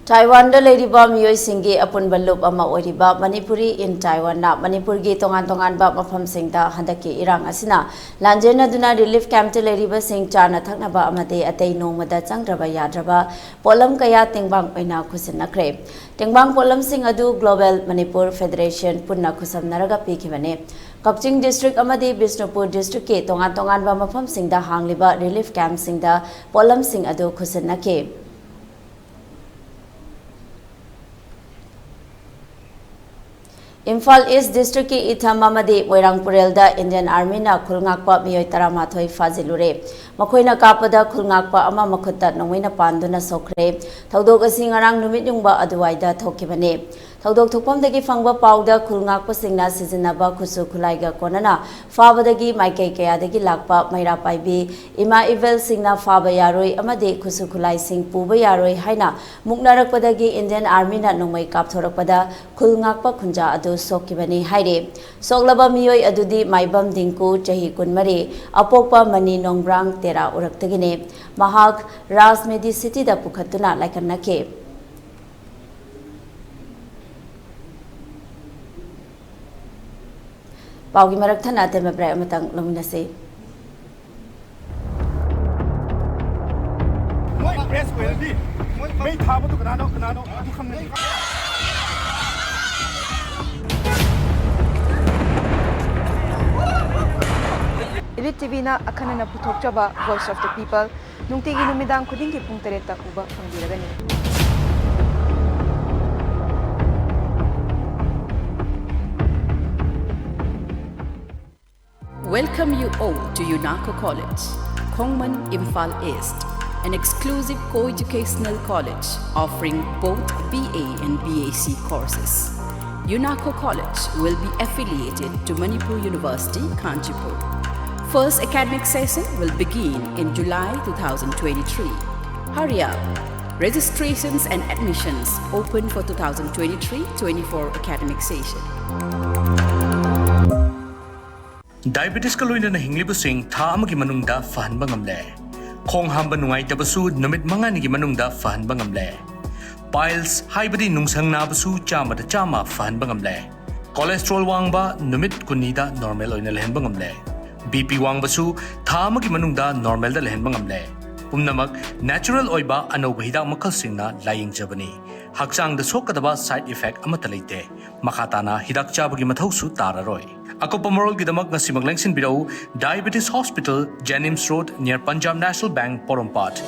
ꯇꯥꯏꯋꯥꯟꯗ ꯂꯩꯔꯤꯕ ꯃꯤꯑꯣꯏꯁꯤꯡꯒꯤ ꯑꯄꯨꯟꯕ ꯂꯨꯞ ꯑꯃ ꯑꯣꯏꯔꯤꯕ ꯃꯅꯤꯄꯨꯔꯤ ꯏꯟ ꯇꯥꯏꯋꯥꯟꯅ ꯃꯅꯤꯄꯨꯔꯒꯤ ꯇꯣꯉꯥꯟ ꯇꯣꯉꯥꯟꯕ ꯃꯐꯝꯁꯤꯡꯗ ꯍꯟꯗꯛꯀꯤ ꯏꯔꯥꯡ ꯑꯁꯤꯅ ꯂꯥꯟꯖꯦꯟꯅꯗꯨꯅ ꯔꯤꯂꯤꯐ ꯀꯦꯝꯞꯇ ꯂꯩꯔꯤꯕꯁꯤꯡ ꯆꯥꯅ ꯊꯛꯅꯕ ꯑꯃꯗꯤ ꯑꯇꯩ ꯅꯣꯡꯃꯗ ꯆꯪꯗ꯭ꯔꯕ ꯌꯥꯗ꯭ꯔꯕ ꯄꯣꯠꯂꯝ ꯀꯌꯥ ꯇꯦꯡꯕꯥꯡ ꯑꯣꯏꯅ ꯈꯨꯠꯁꯤꯟꯅꯈ꯭ꯔꯦ꯫ ꯇꯦꯡꯕꯥꯡ ꯄꯣꯠꯂꯝꯁꯤꯡ ꯑꯗꯨ ꯒ꯭ꯂꯣꯕꯦꯜ ꯃꯅꯤꯄꯨꯔ ꯐꯦꯗꯔꯦꯁꯟ ꯄꯨꯟꯅ ꯈꯨꯠꯁꯝꯅꯔꯒ ꯄꯤꯈꯤꯕꯅꯤ꯫ ꯀꯛꯆꯤꯡ ꯗꯤꯁꯇ꯭ꯔꯤꯛ ꯑꯃꯗꯤ ꯕꯤꯁꯅꯨꯄꯨꯔ ꯗꯤꯁꯇ꯭ꯔꯤꯛꯀꯤ ꯇꯣꯉꯥꯟ ꯇꯣꯉꯥꯟꯕ ꯃꯐꯝꯁꯤꯡꯗ ꯍꯥꯡꯂꯤꯕ ꯔꯤꯂꯤꯐ ꯀꯦꯝꯞꯁꯤꯡꯗ ꯄꯣꯠꯂꯝꯁꯤꯡ ꯑꯗꯨ ꯈꯨꯠꯁꯤꯟꯅꯈꯤ꯫ ꯏꯝꯐꯥꯜ ꯏꯁ ꯗꯤꯁꯇ꯭ꯔꯤꯛꯀꯤ ꯏꯊꯝ ꯑꯃꯗꯤ ꯃꯣꯏꯔꯥꯡ ꯄꯨꯔꯦꯜꯗ ꯏꯟꯗꯤꯌꯟ ꯑꯥꯔꯃꯤꯅ ꯈꯨꯜ ꯉꯥꯛꯄ ꯃꯤꯑꯣꯏ ꯇꯔꯥꯃꯥꯊꯣꯏ ꯐꯥꯖꯤꯜꯂꯨꯔꯦ꯫ ꯃꯈꯣꯏꯅ ꯀꯥꯞꯄꯗ ꯈꯨꯜ ꯉꯥꯛꯄ ꯑꯃ ꯃꯈꯨꯠꯇ ꯅꯣꯡꯃꯩꯅ ꯄꯥꯟꯗꯨꯅ ꯁꯣꯛꯈ꯭ꯔꯦ꯫ ꯊꯧꯗꯣꯛ ꯑꯁꯤ ꯉꯔꯥꯡ ꯅꯨꯃꯤꯠ ꯌꯨꯡꯕ ꯑꯗꯨꯋꯥꯏꯗ ꯊꯣꯛꯈꯤꯕꯅꯤ꯫ ꯊꯧꯗꯣꯛ ꯊꯣꯛꯐꯝꯗꯒꯤ ꯐꯪꯕ ꯄꯥꯎꯗ ꯈꯨꯜ ꯉꯥꯛꯄꯁꯤꯡꯅ ꯁꯤꯖꯤꯟꯅꯕ ꯈꯨꯠꯁꯨ ꯈꯨꯠꯂꯥꯏꯒ ꯀꯣꯟꯅꯅ ꯐꯥꯕꯗꯒꯤ ꯃꯥꯏꯀꯩ ꯀꯌꯥꯗꯒꯤ ꯂꯥꯛꯄ ꯃꯩꯔꯥ ꯄꯥꯏꯕꯤ ꯏꯃꯥ ꯏꯕꯦꯜꯁꯤꯡꯅ ꯐꯥꯕ ꯌꯥꯔꯣꯏ ꯑꯃꯗꯤ ꯈꯨꯠꯁꯨ ꯈꯨꯠꯂꯥꯏꯁꯤꯡ ꯄꯨꯕ ꯌꯥꯔꯣꯏ ꯍꯥꯏꯅ ꯃꯨꯛꯅꯔꯛꯄꯗꯒꯤ ꯏꯟꯗꯤꯌꯟ ꯑꯥꯔꯃꯤꯅ ꯅꯣꯡꯃꯩ ꯀꯥꯞꯊꯣꯔꯛꯄꯗ ꯈꯨꯜ ꯉꯥꯛꯄ ꯈꯨꯟꯖꯥ ꯑꯗꯨ ꯁꯣꯛꯈꯤꯕꯅꯤ ꯍꯥꯏꯔꯤ꯫ ꯁꯣꯛꯂꯕ ꯃꯤꯑꯣꯏ ꯑꯗꯨꯗꯤ ꯃꯥꯏꯕꯝ ꯗꯤꯡꯀꯨ, ꯆꯍꯤ ꯀꯨꯟꯃꯔꯤ, ꯑꯄꯣꯛꯄ ꯃꯅꯤ ꯅꯣꯡꯕ꯭ꯔꯥꯡ ꯇꯦꯔꯥ ꯎꯔꯛꯇꯒꯤꯅꯤ꯫ ꯃꯍꯥꯛ ꯔꯥꯖ ꯃꯦꯗꯤ ꯁꯤꯇꯤꯗ ꯄꯨꯈꯠꯇꯨꯅ ꯂꯥꯏꯀꯠꯅꯈꯤ꯫ ꯄꯥꯎꯒꯤ ꯃꯔꯛ ꯊꯠꯅ ꯑꯇꯦꯟꯕ ꯕ꯭ꯔꯦꯛ ꯑꯃꯇꯪ ꯂꯧꯃꯤꯟꯅꯁꯤ꯫ ꯃꯣꯏ ꯄ꯭ꯔꯦꯁ ꯑꯣꯏꯔꯗꯤ ꯃꯣꯏ ꯃꯩ ꯊꯥꯕꯗꯨ ꯀꯅꯥꯅꯣ, ꯀꯅꯥꯅꯣ ꯑꯗꯨ ꯈꯪꯅꯗꯤ? Elite ꯇꯤꯚꯤꯅ ꯑꯈꯟꯅꯅ ꯄꯨꯊꯣꯛꯆꯕ Voice of the People, ꯅꯨꯡꯇꯤꯒꯤ ꯅꯨꯃꯤꯗꯥꯡ ꯈꯨꯗꯤꯡꯒꯤ ꯄꯨꯡ ꯇꯔꯦꯠꯇ ꯎꯕ ꯐꯪꯕꯤꯔꯒꯅꯤ꯫ Welcome you all to UNACO College, Khongman, Imphal East, an exclusive co-educational college offering both B A and B S C courses. UNACO College will be affiliated to Manipur University, Kanchipur. First academic session will begin in July two thousand twenty-three. Hurry up! Registrations and admissions open for two thousand twenty-three twenty-four academic session. ꯗꯥꯏꯕꯦꯇꯤꯁꯀ ꯂꯣꯏꯅꯅ ꯍꯤꯡꯂꯤꯕꯁꯤꯡ ꯊꯥ ꯑꯃꯒꯤ ꯃꯅꯨꯡꯗ ꯐꯍꯟꯕ ꯉꯝꯂꯦ꯫ ꯈꯣꯡ ꯍꯥꯝꯕ ꯅꯨꯡꯉꯥꯏꯇꯕꯁꯨ ꯅꯨꯃꯤꯠ ꯃꯉꯥꯅꯤꯒꯤ ꯃꯅꯨꯡꯗ ꯐꯍꯟꯕ ꯉꯝꯂꯦ꯫ Piles ꯍꯥꯏꯕꯗꯤ ꯅꯨꯡꯁꯪ ꯅꯥꯕꯁꯨ ꯆꯥꯝꯃꯗ ꯆꯥꯝꯃ ꯐꯍꯟꯕ ꯉꯝꯂꯦ꯫ Cholesterol ꯋꯥꯡꯕ ꯅꯨꯃꯤꯠ ꯀꯨꯟꯅꯤꯗ normal ꯑꯣꯏꯅ ꯂꯩꯍꯟꯕ ꯉꯝꯂꯦ꯫ BP ꯋꯥꯡꯕꯁꯨ ꯊꯥ ꯑꯃꯒꯤ ꯃꯅꯨꯡꯗ normalꯗ ꯂꯩꯍꯟꯕ ꯉꯝꯂꯦ꯫ ꯄꯨꯝꯅꯃꯛ natural ꯑꯣꯏꯕ ꯑꯅꯧꯕ ꯍꯤꯗꯥꯛ ꯃꯈꯜꯁꯤꯡꯅ ꯂꯥꯌꯦꯡꯖꯕꯅꯤ꯫ ꯍꯛꯆꯥꯡꯗ ꯁꯣꯛꯀꯗꯕ side effect ꯑꯃꯠꯇ ꯂꯩꯇꯦ꯫ ꯃꯈꯥ ꯇꯥꯅ ꯍꯤꯗꯥꯛ ꯆꯥꯕꯒꯤ ꯃꯊꯧꯁꯨ ꯇꯥꯔꯔꯣꯏ꯫ ꯑꯀꯨꯞꯄ ꯃꯔꯣꯜꯒꯤꯗꯃꯛ ꯉꯁꯤꯃꯛ ꯂꯦꯡꯁꯤꯟꯕꯤꯔꯛꯎ, Diabetes Hospital, Jennings Road, near Punjab National Bank, ꯄꯣꯔꯣꯝꯄꯥꯠ꯫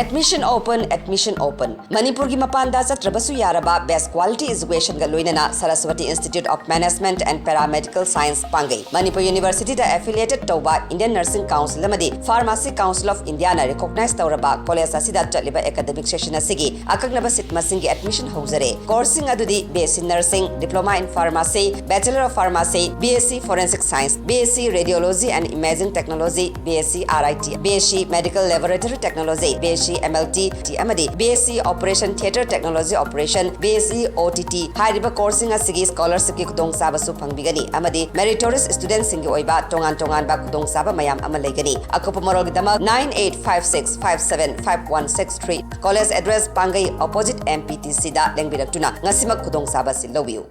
Admission open, admission open. ꯃꯅꯤꯄꯨꯔꯒꯤ ꯃꯄꯥꯟꯗ ꯆꯠꯇ꯭ꯔꯕꯁꯨ ꯌꯥꯔꯕ best quality educationꯒ ꯂꯣꯏꯅꯅ Saraswati Institute of Management and Paramedical Science ꯄꯥꯡꯒꯩ꯫ Manipur Universityꯗ affiliated ꯇꯧꯕ Indian Nursing Council ꯑꯃꯗꯤ Pharmacy Council of Indiaꯅ recognize ꯇꯧꯔꯕ college ꯑꯁꯤꯗ ꯆꯠꯂꯤꯕ academic session ꯑꯁꯤꯒꯤ ꯑꯀꯛꯅꯕ seat ꯃꯁꯤꯡꯒꯤ admission ꯍꯧꯖꯔꯦ꯫ Courseꯁꯤꯡ ꯑꯗꯨꯗꯤ BSc Nursing, Diploma in Pharmacy, Bachelor of Pharmacy, BSc Forensic Science, BSc Radiology and Imaging Technology, BSc RIT, BSc Medical Laboratory Technology, BSc MLT ꯑꯃꯗꯤ BSc Operation Theatre Technology Operation, BSc OTT ꯍꯥꯏꯔꯤꯕ courseꯁꯤꯡ ꯑꯁꯤꯒꯤ scholarshipꯀꯤ ꯈꯨꯗꯣꯡꯆꯥꯕꯁꯨ ꯐꯪꯕꯤꯒꯅꯤ ꯑꯃꯗꯤ meritorious studentꯁꯤꯡꯒꯤ ꯑꯣꯏꯕ ꯇꯣꯉꯥꯟ ꯇꯣꯉꯥꯟꯕ ꯈꯨꯗꯣꯡꯆꯥꯕ ꯃꯌꯥꯝ ꯑꯃ ꯂꯩꯒꯅꯤ꯫ ꯑꯀꯨꯞꯄ ꯃꯔꯣꯜꯒꯤꯗꯃꯛ nine eight five six five seven five one six three꯫ College address ꯄꯥꯡꯒꯩ opposite MPTCꯗ ꯂꯦꯡꯕꯤꯔꯛꯇꯨꯅ ꯉꯁꯤꯃꯛ ꯈꯨꯗꯣꯡꯆꯥꯕ ꯑꯁꯤ ꯂꯧꯕꯤꯌꯨ꯫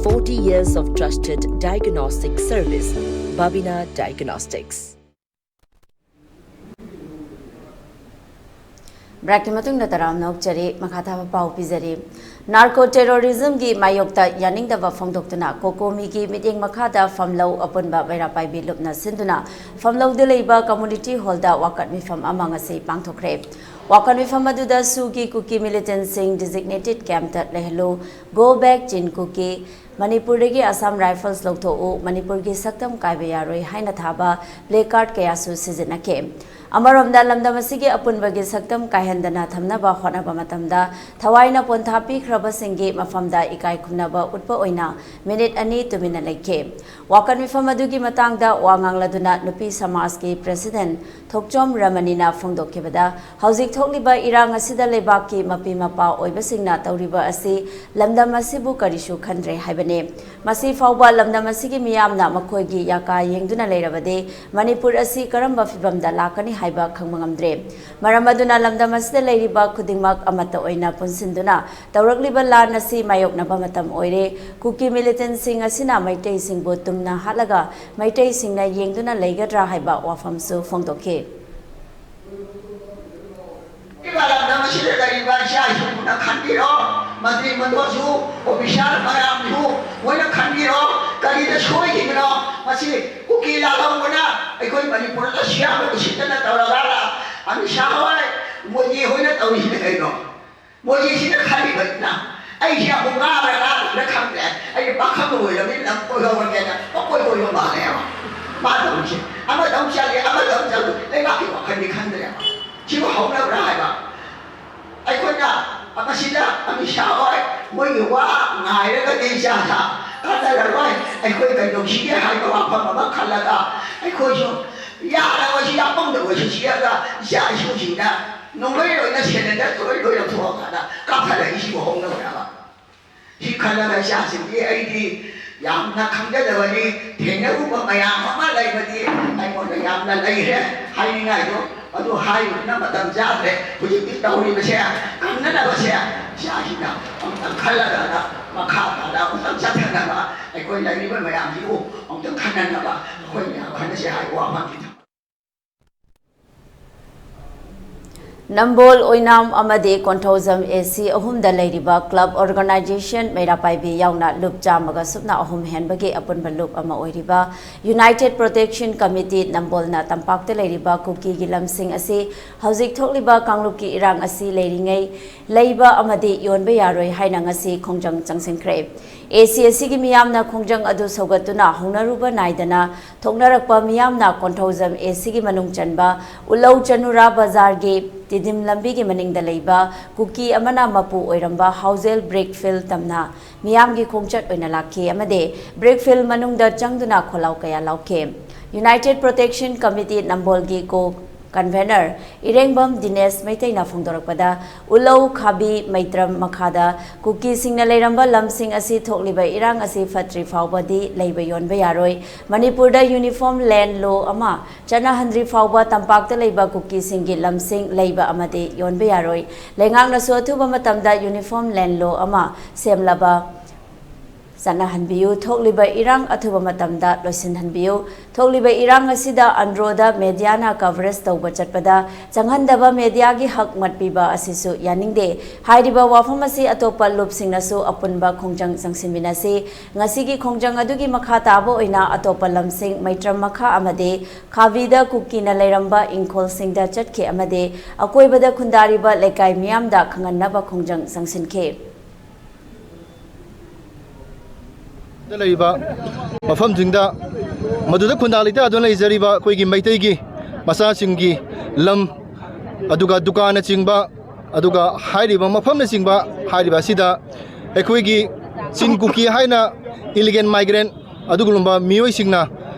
Forty years of trusted diagnostic service, Babina Diagnostics. Breakꯀꯤ ꯃꯇꯨꯡꯗ ꯇꯔꯥꯝꯅ ꯑꯣꯛꯆꯔꯤ꯫ ꯃꯈꯥ ꯊꯥꯕ ꯄꯥꯎ ꯄꯤꯖꯔꯤ꯫ Narco terrorismꯒꯤ ꯃꯥꯌꯣꯛꯇ ꯌꯥꯅꯤꯡꯗꯕ ꯐꯣꯡꯗꯣꯛꯇꯨꯅ ꯀꯣꯀꯣꯃꯤꯒꯤ ꯃꯤꯠꯌꯦꯡ ꯃꯈꯥꯗ ꯐꯝꯂꯧ ꯑꯄꯨꯟꯕ ꯃꯩꯔꯥ ꯄꯥꯏꯕꯤ ꯂꯨꯞꯅ ꯁꯤꯟꯗꯨꯅ ꯐꯝꯂꯧꯗ ꯂꯩꯕ community hallꯗ ꯋꯥꯀꯠ ꯃꯤꯐꯝ ꯑꯃ ꯉꯁꯤ ꯄꯥꯡꯊꯣꯛꯈ꯭ꯔꯦ꯫ ꯋꯥꯀꯠ ꯃꯤꯐꯝ ꯑꯗꯨꯗ ꯁꯨꯒꯤ ꯀꯨꯀꯤ militantꯁꯤꯡ designated campꯇ ꯂꯩꯍꯜꯂꯨ, Go back Chin Kuki, ꯃꯅꯤꯄꯨꯔꯗꯒꯤ Assam Rifles ꯂꯧꯊꯣꯛꯎ, ꯃꯅꯤꯄꯨꯔꯒꯤ ꯁꯛꯇꯝ ꯀꯥꯏꯕ ꯌꯥꯔꯣꯏ ꯍꯥꯏꯅ ꯊꯥꯕ placard ꯀꯌꯥꯁꯨ ꯁꯤꯖꯤꯟꯅꯈꯤ꯫ ꯑꯃꯔꯣꯝꯗ ꯂꯝꯗꯝ ꯑꯁꯤꯒꯤ ꯑꯄꯨꯟꯕꯒꯤ ꯁꯛꯇꯝ ꯀꯥꯏꯍꯟꯗꯅ ꯊꯝꯅꯕ ꯍꯣꯠꯅꯕ ꯃꯇꯝꯗ ꯊꯋꯥꯏꯅ ꯄꯣꯟꯊꯥ ꯄꯤꯈ꯭ꯔꯕꯁꯤꯡꯒꯤ ꯃꯐꯝꯗ ꯏꯀꯥꯏ ꯈꯨꯝꯅꯕ ꯎꯠꯄ ꯑꯣꯏꯅ ꯃꯤꯅꯤꯠ ꯑꯅꯤ ꯇꯨꯃꯤꯟꯅ ꯂꯩꯈꯤ꯫ ꯋꯥꯀꯠ ꯃꯤꯐꯝ ꯑꯗꯨꯒꯤ ꯃꯇꯥꯡꯗ ꯋꯥ ꯉꯥꯡꯂꯗꯨꯅ ꯅꯨꯄꯤ ꯁꯃꯥꯖꯀꯤ president ꯊꯣꯛꯆꯣꯝ ꯔꯃꯅꯤꯅ ꯐꯣꯡꯗꯣꯛꯈꯤꯕꯗ, ꯍꯧꯖꯤꯛ ꯊꯣꯛꯂꯤꯕ ꯏꯔꯥꯡ ꯑꯁꯤꯗ ꯂꯩꯕꯥꯛꯀꯤ ꯃꯄꯤ ꯃꯄꯥ ꯑꯣꯏꯕꯁꯤꯡꯅ ꯇꯧꯔꯤꯕ ꯑꯁꯤ ꯂꯝꯗꯝ ꯑꯁꯤꯕꯨ ꯀꯔꯤꯁꯨ ꯈꯟꯗ꯭ꯔꯦ ꯍꯥꯏꯕꯅꯤ꯫ ꯃꯁꯤ ꯐꯥꯎꯕ ꯂꯝꯗꯝ ꯑꯁꯤꯒꯤ ꯃꯤꯌꯥꯝꯅ ꯃꯈꯣꯏꯒꯤ ꯌꯥꯀꯥ ꯌꯦꯡꯗꯨꯅ ꯂꯩꯔꯕꯗꯤ ꯃꯅꯤꯄꯨꯔ ꯑꯁꯤ ꯀꯔꯝꯕ ꯐꯤꯚꯝꯗ ꯂꯥꯛꯀꯅꯤ ꯍꯥꯏꯕ ꯈꯪꯕ ꯉꯝꯗ꯭ꯔꯦ꯫ ꯃꯔꯝ ꯑꯗꯨꯅ ꯂꯝꯗꯝ ꯑꯁꯤꯗ ꯂꯩꯔꯤꯕ ꯈꯨꯗꯤꯡꯃꯛ ꯑꯃꯠꯇ ꯑꯣꯏꯅ ꯄꯨꯟꯁꯤꯟꯗꯨꯅ ꯇꯧꯔꯛꯂꯤꯕ ꯂꯥꯟ ꯑꯁꯤ ꯃꯥꯌꯣꯛꯅꯕ ꯃꯇꯝ ꯑꯣꯏꯔꯦ꯫ ꯀꯨꯀꯤ militantꯁꯤꯡ ꯑꯁꯤꯅ ꯃꯩꯇꯩꯁꯤꯡꯕꯨ ꯇꯨꯝꯅ ꯍꯥꯠꯂꯒ ꯃꯩꯇꯩꯁꯤꯡꯅ ꯌꯦꯡꯗꯨꯅ ꯂꯩꯒꯗ꯭ꯔꯥ ꯍꯥꯏꯕ ꯋꯥꯐꯝꯁꯨ ꯐꯣꯡꯗꯣꯛꯈꯤ꯫ ꯂꯝꯗꯝ ꯑꯁꯤꯗ ꯂꯩꯔꯤꯕ ꯏꯆꯥ ꯏꯁꯨ ꯄꯨꯝꯅ ꯈꯟꯕꯤꯔꯣ, ꯃꯟꯇ꯭ꯔꯤ ꯃꯟꯗꯣꯜꯁꯨ, officer ꯃꯌꯥꯝꯁꯨ ꯂꯣꯏꯅ ꯈꯟꯕꯤꯔꯣ꯫ ꯀꯔꯤꯗ ꯁꯣꯏꯈꯤꯕꯅꯣ? ꯃꯁꯤ ꯀꯨꯀꯤ ꯂꯥꯜꯍꯧꯕꯅ ꯑꯩꯈꯣꯏ ꯃꯅꯤꯄꯨꯔꯗ ꯁꯤꯌꯥꯕ ꯎꯁꯤꯠꯇꯅ ꯇꯧꯔꯒ ꯑꯃꯤꯠ ꯁꯥ ꯍꯣꯏ, ꯃꯣꯗꯤ ꯍꯣꯏꯅ ꯇꯧꯔꯤꯁꯤꯅ ꯀꯩꯅꯣ? ꯃꯣꯗꯤꯁꯤꯅ ꯈꯜꯂꯤꯕꯅꯤꯅ ꯑꯩꯁꯦ ꯑꯃꯨꯛ ꯉꯥꯡꯕ꯭ꯔꯥ ꯉꯥꯡꯗꯕ꯭ꯔꯥ ꯈꯪꯗ꯭ꯔꯦ꯫ ꯑꯩ ꯄꯥꯈꯪ ꯑꯣꯏꯔꯕꯅꯤꯅ ꯂꯝ ꯀꯣꯏꯍꯧꯔꯒꯦꯅ ꯄꯪꯀꯣꯏ ꯀꯣꯏꯕ ꯃꯥꯜꯂꯦꯕ ꯃꯥ ꯇꯧꯔꯤꯁꯦ꯫ ꯑꯃꯗ ꯑꯃꯨꯛ ꯆꯠꯂꯤ, ꯑꯃꯗ ꯑꯃꯨꯛ ꯆꯠꯂꯤ, ꯂꯩꯕꯥꯛꯀꯤ ꯋꯥꯈꯜꯗꯤ ꯈꯟꯗ꯭ꯔꯦꯕ꯫ ꯁꯤꯕꯨ ꯍꯧꯅꯕ꯭ꯔꯥ ꯍꯥꯏꯕ? ꯑꯩꯈꯣꯏꯅ ꯃꯁꯤꯗ ꯑꯃꯤꯠ ꯁꯥ ꯍꯣꯏ ꯃꯣꯏꯒꯤ ꯋꯥ ꯉꯥꯏꯔꯒꯗꯤ ꯏꯆꯥꯗ ꯀꯥꯟꯅꯔꯔꯣꯏ꯫ ꯑꯩꯈꯣꯏ ꯀꯩꯗꯧꯁꯤꯒꯦ ꯍꯥꯏꯕ ꯋꯥꯐꯝ ꯑꯃ ꯈꯜꯂꯒ ꯑꯩꯈꯣꯏꯁꯨ ꯌꯥꯔꯕꯁꯤ ꯌꯥꯄꯪꯗ ꯑꯣꯏꯁꯨ ꯆꯦꯜꯂꯒ ꯏꯆꯥ ꯏꯁꯨꯁꯤꯡꯗ ꯅꯣꯡꯃꯩ ꯂꯣꯏꯅ ꯁꯦꯂꯦꯟꯗꯔ ꯂꯣꯏ ꯂꯣꯏ ꯂꯧꯊꯣꯛꯑꯀꯥꯟꯗ ꯀꯥꯞꯊꯠꯂꯛꯏꯁꯤꯕꯨ ꯍꯧꯅꯕ꯭ꯔꯕ? ꯁꯤ ꯈꯜꯂꯒ ꯏꯆꯥꯁꯤꯡꯗꯤ ꯑꯩꯗꯤ ꯌꯥꯝꯅ ꯈꯪꯖꯗꯕꯅꯤ꯫ ꯊꯦꯡꯅꯔꯨꯕ ꯃꯌꯥꯝ ꯑꯃ ꯂꯩꯕꯗꯤ ꯑꯩꯉꯣꯟꯗ ꯌꯥꯝꯅ ꯂꯩꯈ꯭ꯔꯦ ꯍꯥꯏꯅꯤꯡꯉꯥꯏꯗꯣ꯫ ꯑꯗꯨ ꯍꯥꯏꯔꯨꯕꯅ ꯃꯇꯝ ꯆꯥꯗ꯭ꯔꯦ꯫ ꯍꯧꯖꯤꯛꯇꯤ ꯇꯧꯔꯤꯕꯁꯦ ꯀꯪꯅꯅꯕꯁꯦ ꯏꯆꯥꯁꯤꯡꯅ ꯑꯃꯨꯛꯇꯪ ꯈꯜꯂꯒ ꯃꯈꯥ ꯇꯥꯅ ꯑꯃꯨꯛꯇꯪ ꯆꯠꯊꯅꯕ ꯑꯩꯈꯣꯏ ꯂꯩꯔꯤꯕ ꯃꯌꯥꯝꯁꯤꯕꯨ ꯑꯃꯨꯛꯇꯪ ꯈꯟꯅꯅꯕ ꯑꯩꯈꯣꯏ ꯃꯌꯥꯝ ꯈꯟꯅꯁꯤ ꯍꯥꯏꯕ ꯋꯥꯐꯝꯁꯤꯗ ꯅꯝꯕꯣꯜ, ꯑꯣꯏꯅꯥꯝ ꯑꯃꯗꯤ ꯀꯣꯟꯊꯧꯖꯝ ꯑꯦ ꯁꯤ ꯑꯍꯨꯝꯗ ꯂꯩꯔꯤꯕ club organization ꯃꯩꯔꯥ ꯄꯥꯏꯕꯤ ꯌꯥꯎꯅ ꯂꯨꯞ ꯆꯥꯝꯃꯒ ꯁꯨꯞꯅ ꯑꯍꯨꯝ ꯍꯦꯟꯕꯒꯤ ꯑꯄꯨꯟꯕ ꯂꯨꯞ ꯑꯃ ꯑꯣꯏꯔꯤꯕ United Protection Committee ꯅꯝꯕꯣꯜꯅ ꯇꯝꯄꯥꯛꯇ ꯂꯩꯔꯤꯕ ꯀꯨꯀꯤꯒꯤ ꯂꯝꯁꯤꯡ ꯑꯁꯤ ꯍꯧꯖꯤꯛ ꯊꯣꯛꯂꯤꯕ ꯀꯥꯡꯂꯨꯞꯀꯤ ꯏꯔꯥꯡ ꯑꯁꯤ ꯂꯩꯔꯤꯉꯩ ꯂꯩꯕ ꯑꯃꯗꯤ ꯌꯣꯟꯕ ꯌꯥꯔꯣꯏ ꯍꯥꯏꯅ ꯉꯁꯤ ꯈꯣꯡꯖꯪ ꯆꯪꯁꯤꯟꯈ꯭ꯔꯦ꯫ ꯑꯦ ꯁꯤ ꯑꯁꯤꯒꯤ ꯃꯤꯌꯥꯝꯅ ꯈꯣꯡꯖꯪ ꯑꯗꯨ ꯁꯧꯒꯠꯇꯨꯅ ꯍꯧꯅꯔꯨꯕ ꯅꯥꯏꯗꯅ ꯊꯣꯛꯅꯔꯛꯄ ꯃꯤꯌꯥꯝꯅ ꯀꯣꯟꯊꯧꯖꯝ ꯑꯦ ꯁꯤꯒꯤ ꯃꯅꯨꯡ ꯆꯟꯕ ꯎꯂꯧ ꯆꯅꯨꯔꯥ ꯕꯖꯥꯔꯒꯤ ꯇꯤꯗꯤꯝ ꯂꯝꯕꯤꯒꯤ ꯃꯅꯤꯡꯗ ꯂꯩꯕ ꯀꯨꯀꯤ ꯑꯃꯅ ꯃꯄꯨ ꯑꯣꯏꯔꯝꯕ ꯍꯥꯎꯖꯦꯜ ꯕ꯭ꯔꯤꯛ ꯐꯤꯜ ꯇꯝꯅ ꯃꯤꯌꯥꯝꯒꯤ ꯈꯣꯡꯆꯠ ꯑꯣꯏꯅ ꯂꯥꯛꯈꯤ ꯑꯃꯗꯤ ꯕ꯭ꯔꯤꯛ ꯐꯤꯜ ꯃꯅꯨꯡꯗ ꯆꯪꯗꯨꯅ ꯈꯣꯜꯂꯥꯎ ꯀꯌꯥ ꯂꯥꯎꯈꯤ꯫ United Protection Committee ꯅꯝꯕꯣꯜꯒꯤ co convenor ꯏꯔꯦꯡꯕꯝ ꯗꯤꯅꯦꯁ ꯃꯩꯇꯩꯅ ꯐꯣꯡꯗꯣꯔꯛꯄꯗ, ꯎꯂꯧ ꯈꯥꯕꯤ ꯃꯩꯇ꯭ꯔꯝ ꯃꯈꯥꯗ ꯀꯨꯀꯤꯁꯤꯡꯅ ꯂꯩꯔꯝꯕ ꯂꯝꯁꯤꯡ ꯑꯁꯤ ꯊꯣꯛꯂꯤꯕ ꯏꯔꯥꯡ ꯑꯁꯤ ꯐꯠꯇ꯭ꯔꯤ ꯐꯥꯎꯕꯗꯤ ꯂꯩꯕ ꯌꯣꯟꯕ ꯌꯥꯔꯣꯏ꯫ ꯃꯅꯤꯄꯨꯔꯗ uniform land law ꯑꯃ ꯆꯠꯅꯍꯟꯗ꯭ꯔꯤ ꯐꯥꯎꯕ ꯇꯝꯄꯥꯛꯇ ꯂꯩꯕ ꯀꯨꯀꯤꯁꯤꯡꯒꯤ ꯂꯝꯁꯤꯡ ꯂꯩꯕ ꯑꯃꯗꯤ ꯌꯣꯟꯕ ꯌꯥꯔꯣꯏ꯫ ꯂꯩꯉꯥꯛꯅꯁꯨ ꯑꯊꯨꯕ ꯃꯇꯝꯗ uniform land law ꯑꯃ ꯁꯦꯝꯂꯕ ꯆꯠꯅꯍꯟꯕꯤꯌꯨ꯫ ꯊꯣꯛꯂꯤꯕ ꯏꯔꯥꯡ ꯑꯊꯨꯕ ꯃꯇꯝꯗ ꯂꯣꯏꯁꯤꯟꯍꯟꯕꯤꯌꯨ꯫ ꯊꯣꯛꯂꯤꯕ ꯏꯔꯥꯡ ꯑꯁꯤꯗ ꯑꯟꯗ꯭ꯔꯣꯗ mediaꯅ coverage ꯇꯧꯕ ꯆꯠꯄꯗ ꯆꯪꯍꯟꯗꯕ mediaꯒꯤ ꯍꯛ ꯃꯠꯄꯤꯕ ꯑꯁꯤꯁꯨ ꯌꯥꯅꯤꯡꯗꯦ꯫ ꯍꯥꯏꯔꯤꯕ ꯋꯥꯐꯝ ꯑꯁꯤ ꯑꯇꯣꯞꯄ ꯂꯨꯞꯁꯤꯡꯅꯁꯨ ꯑꯄꯨꯟꯕ ꯈꯣꯡꯖꯪ ꯆꯪꯁꯤꯟꯃꯤꯟꯅꯁꯤ꯫ ꯉꯁꯤꯒꯤ ꯈꯣꯡꯖꯪ ꯑꯗꯨꯒꯤ ꯃꯈꯥ ꯇꯥꯕ ꯑꯣꯏꯅ ꯑꯇꯣꯞꯄ ꯂꯝꯁꯤꯡ ꯃꯩꯇ꯭ꯔꯝ ꯃꯈꯥ ꯑꯃꯗꯤ ꯈꯥꯕꯤꯗ ꯀꯨꯀꯤꯅ ꯂꯩꯔꯝꯕ ꯏꯪꯈꯣꯜꯁꯤꯡꯗ ꯆꯠꯈꯤ ꯑꯃꯗꯤ ꯑꯀꯣꯏꯕꯗ ꯈꯨꯟꯗꯥꯔꯤꯕ ꯂꯩꯀꯥꯏ ꯃꯤꯌꯥꯝꯗ ꯈꯪꯍꯟꯅꯕ ꯈꯣꯡꯖꯪ ꯆꯪꯁꯤꯟꯈꯤ꯫ ꯗ ꯂꯩꯔꯤꯕ ꯃꯐꯝꯁꯤꯡꯗ ꯃꯗꯨꯗ ꯈꯨꯟꯗꯥ ꯂꯩꯇꯥꯗꯨꯅ ꯂꯩꯖꯔꯤꯕ ꯑꯩꯈꯣꯏꯒꯤ ꯃꯩꯇꯩꯒꯤ ꯃꯆꯥꯁꯤꯡꯒꯤ ꯂꯝ, ꯑꯗꯨꯒ ꯗꯨꯀꯥꯟꯅꯆꯤꯡꯕ, ꯑꯗꯨꯒ ꯍꯥꯏꯔꯤꯕ ꯃꯐꯝꯅꯆꯤꯡꯕ, ꯍꯥꯏꯔꯤꯕ ꯑꯁꯤꯗ ꯑꯩꯈꯣꯏꯒꯤ ꯆꯤꯟ ꯀꯨꯀꯤ ꯍꯥꯏꯅ illegal migrant ꯑꯗꯨꯒꯨꯝꯂꯕ ꯃꯤꯑꯣꯏꯁꯤꯡꯅ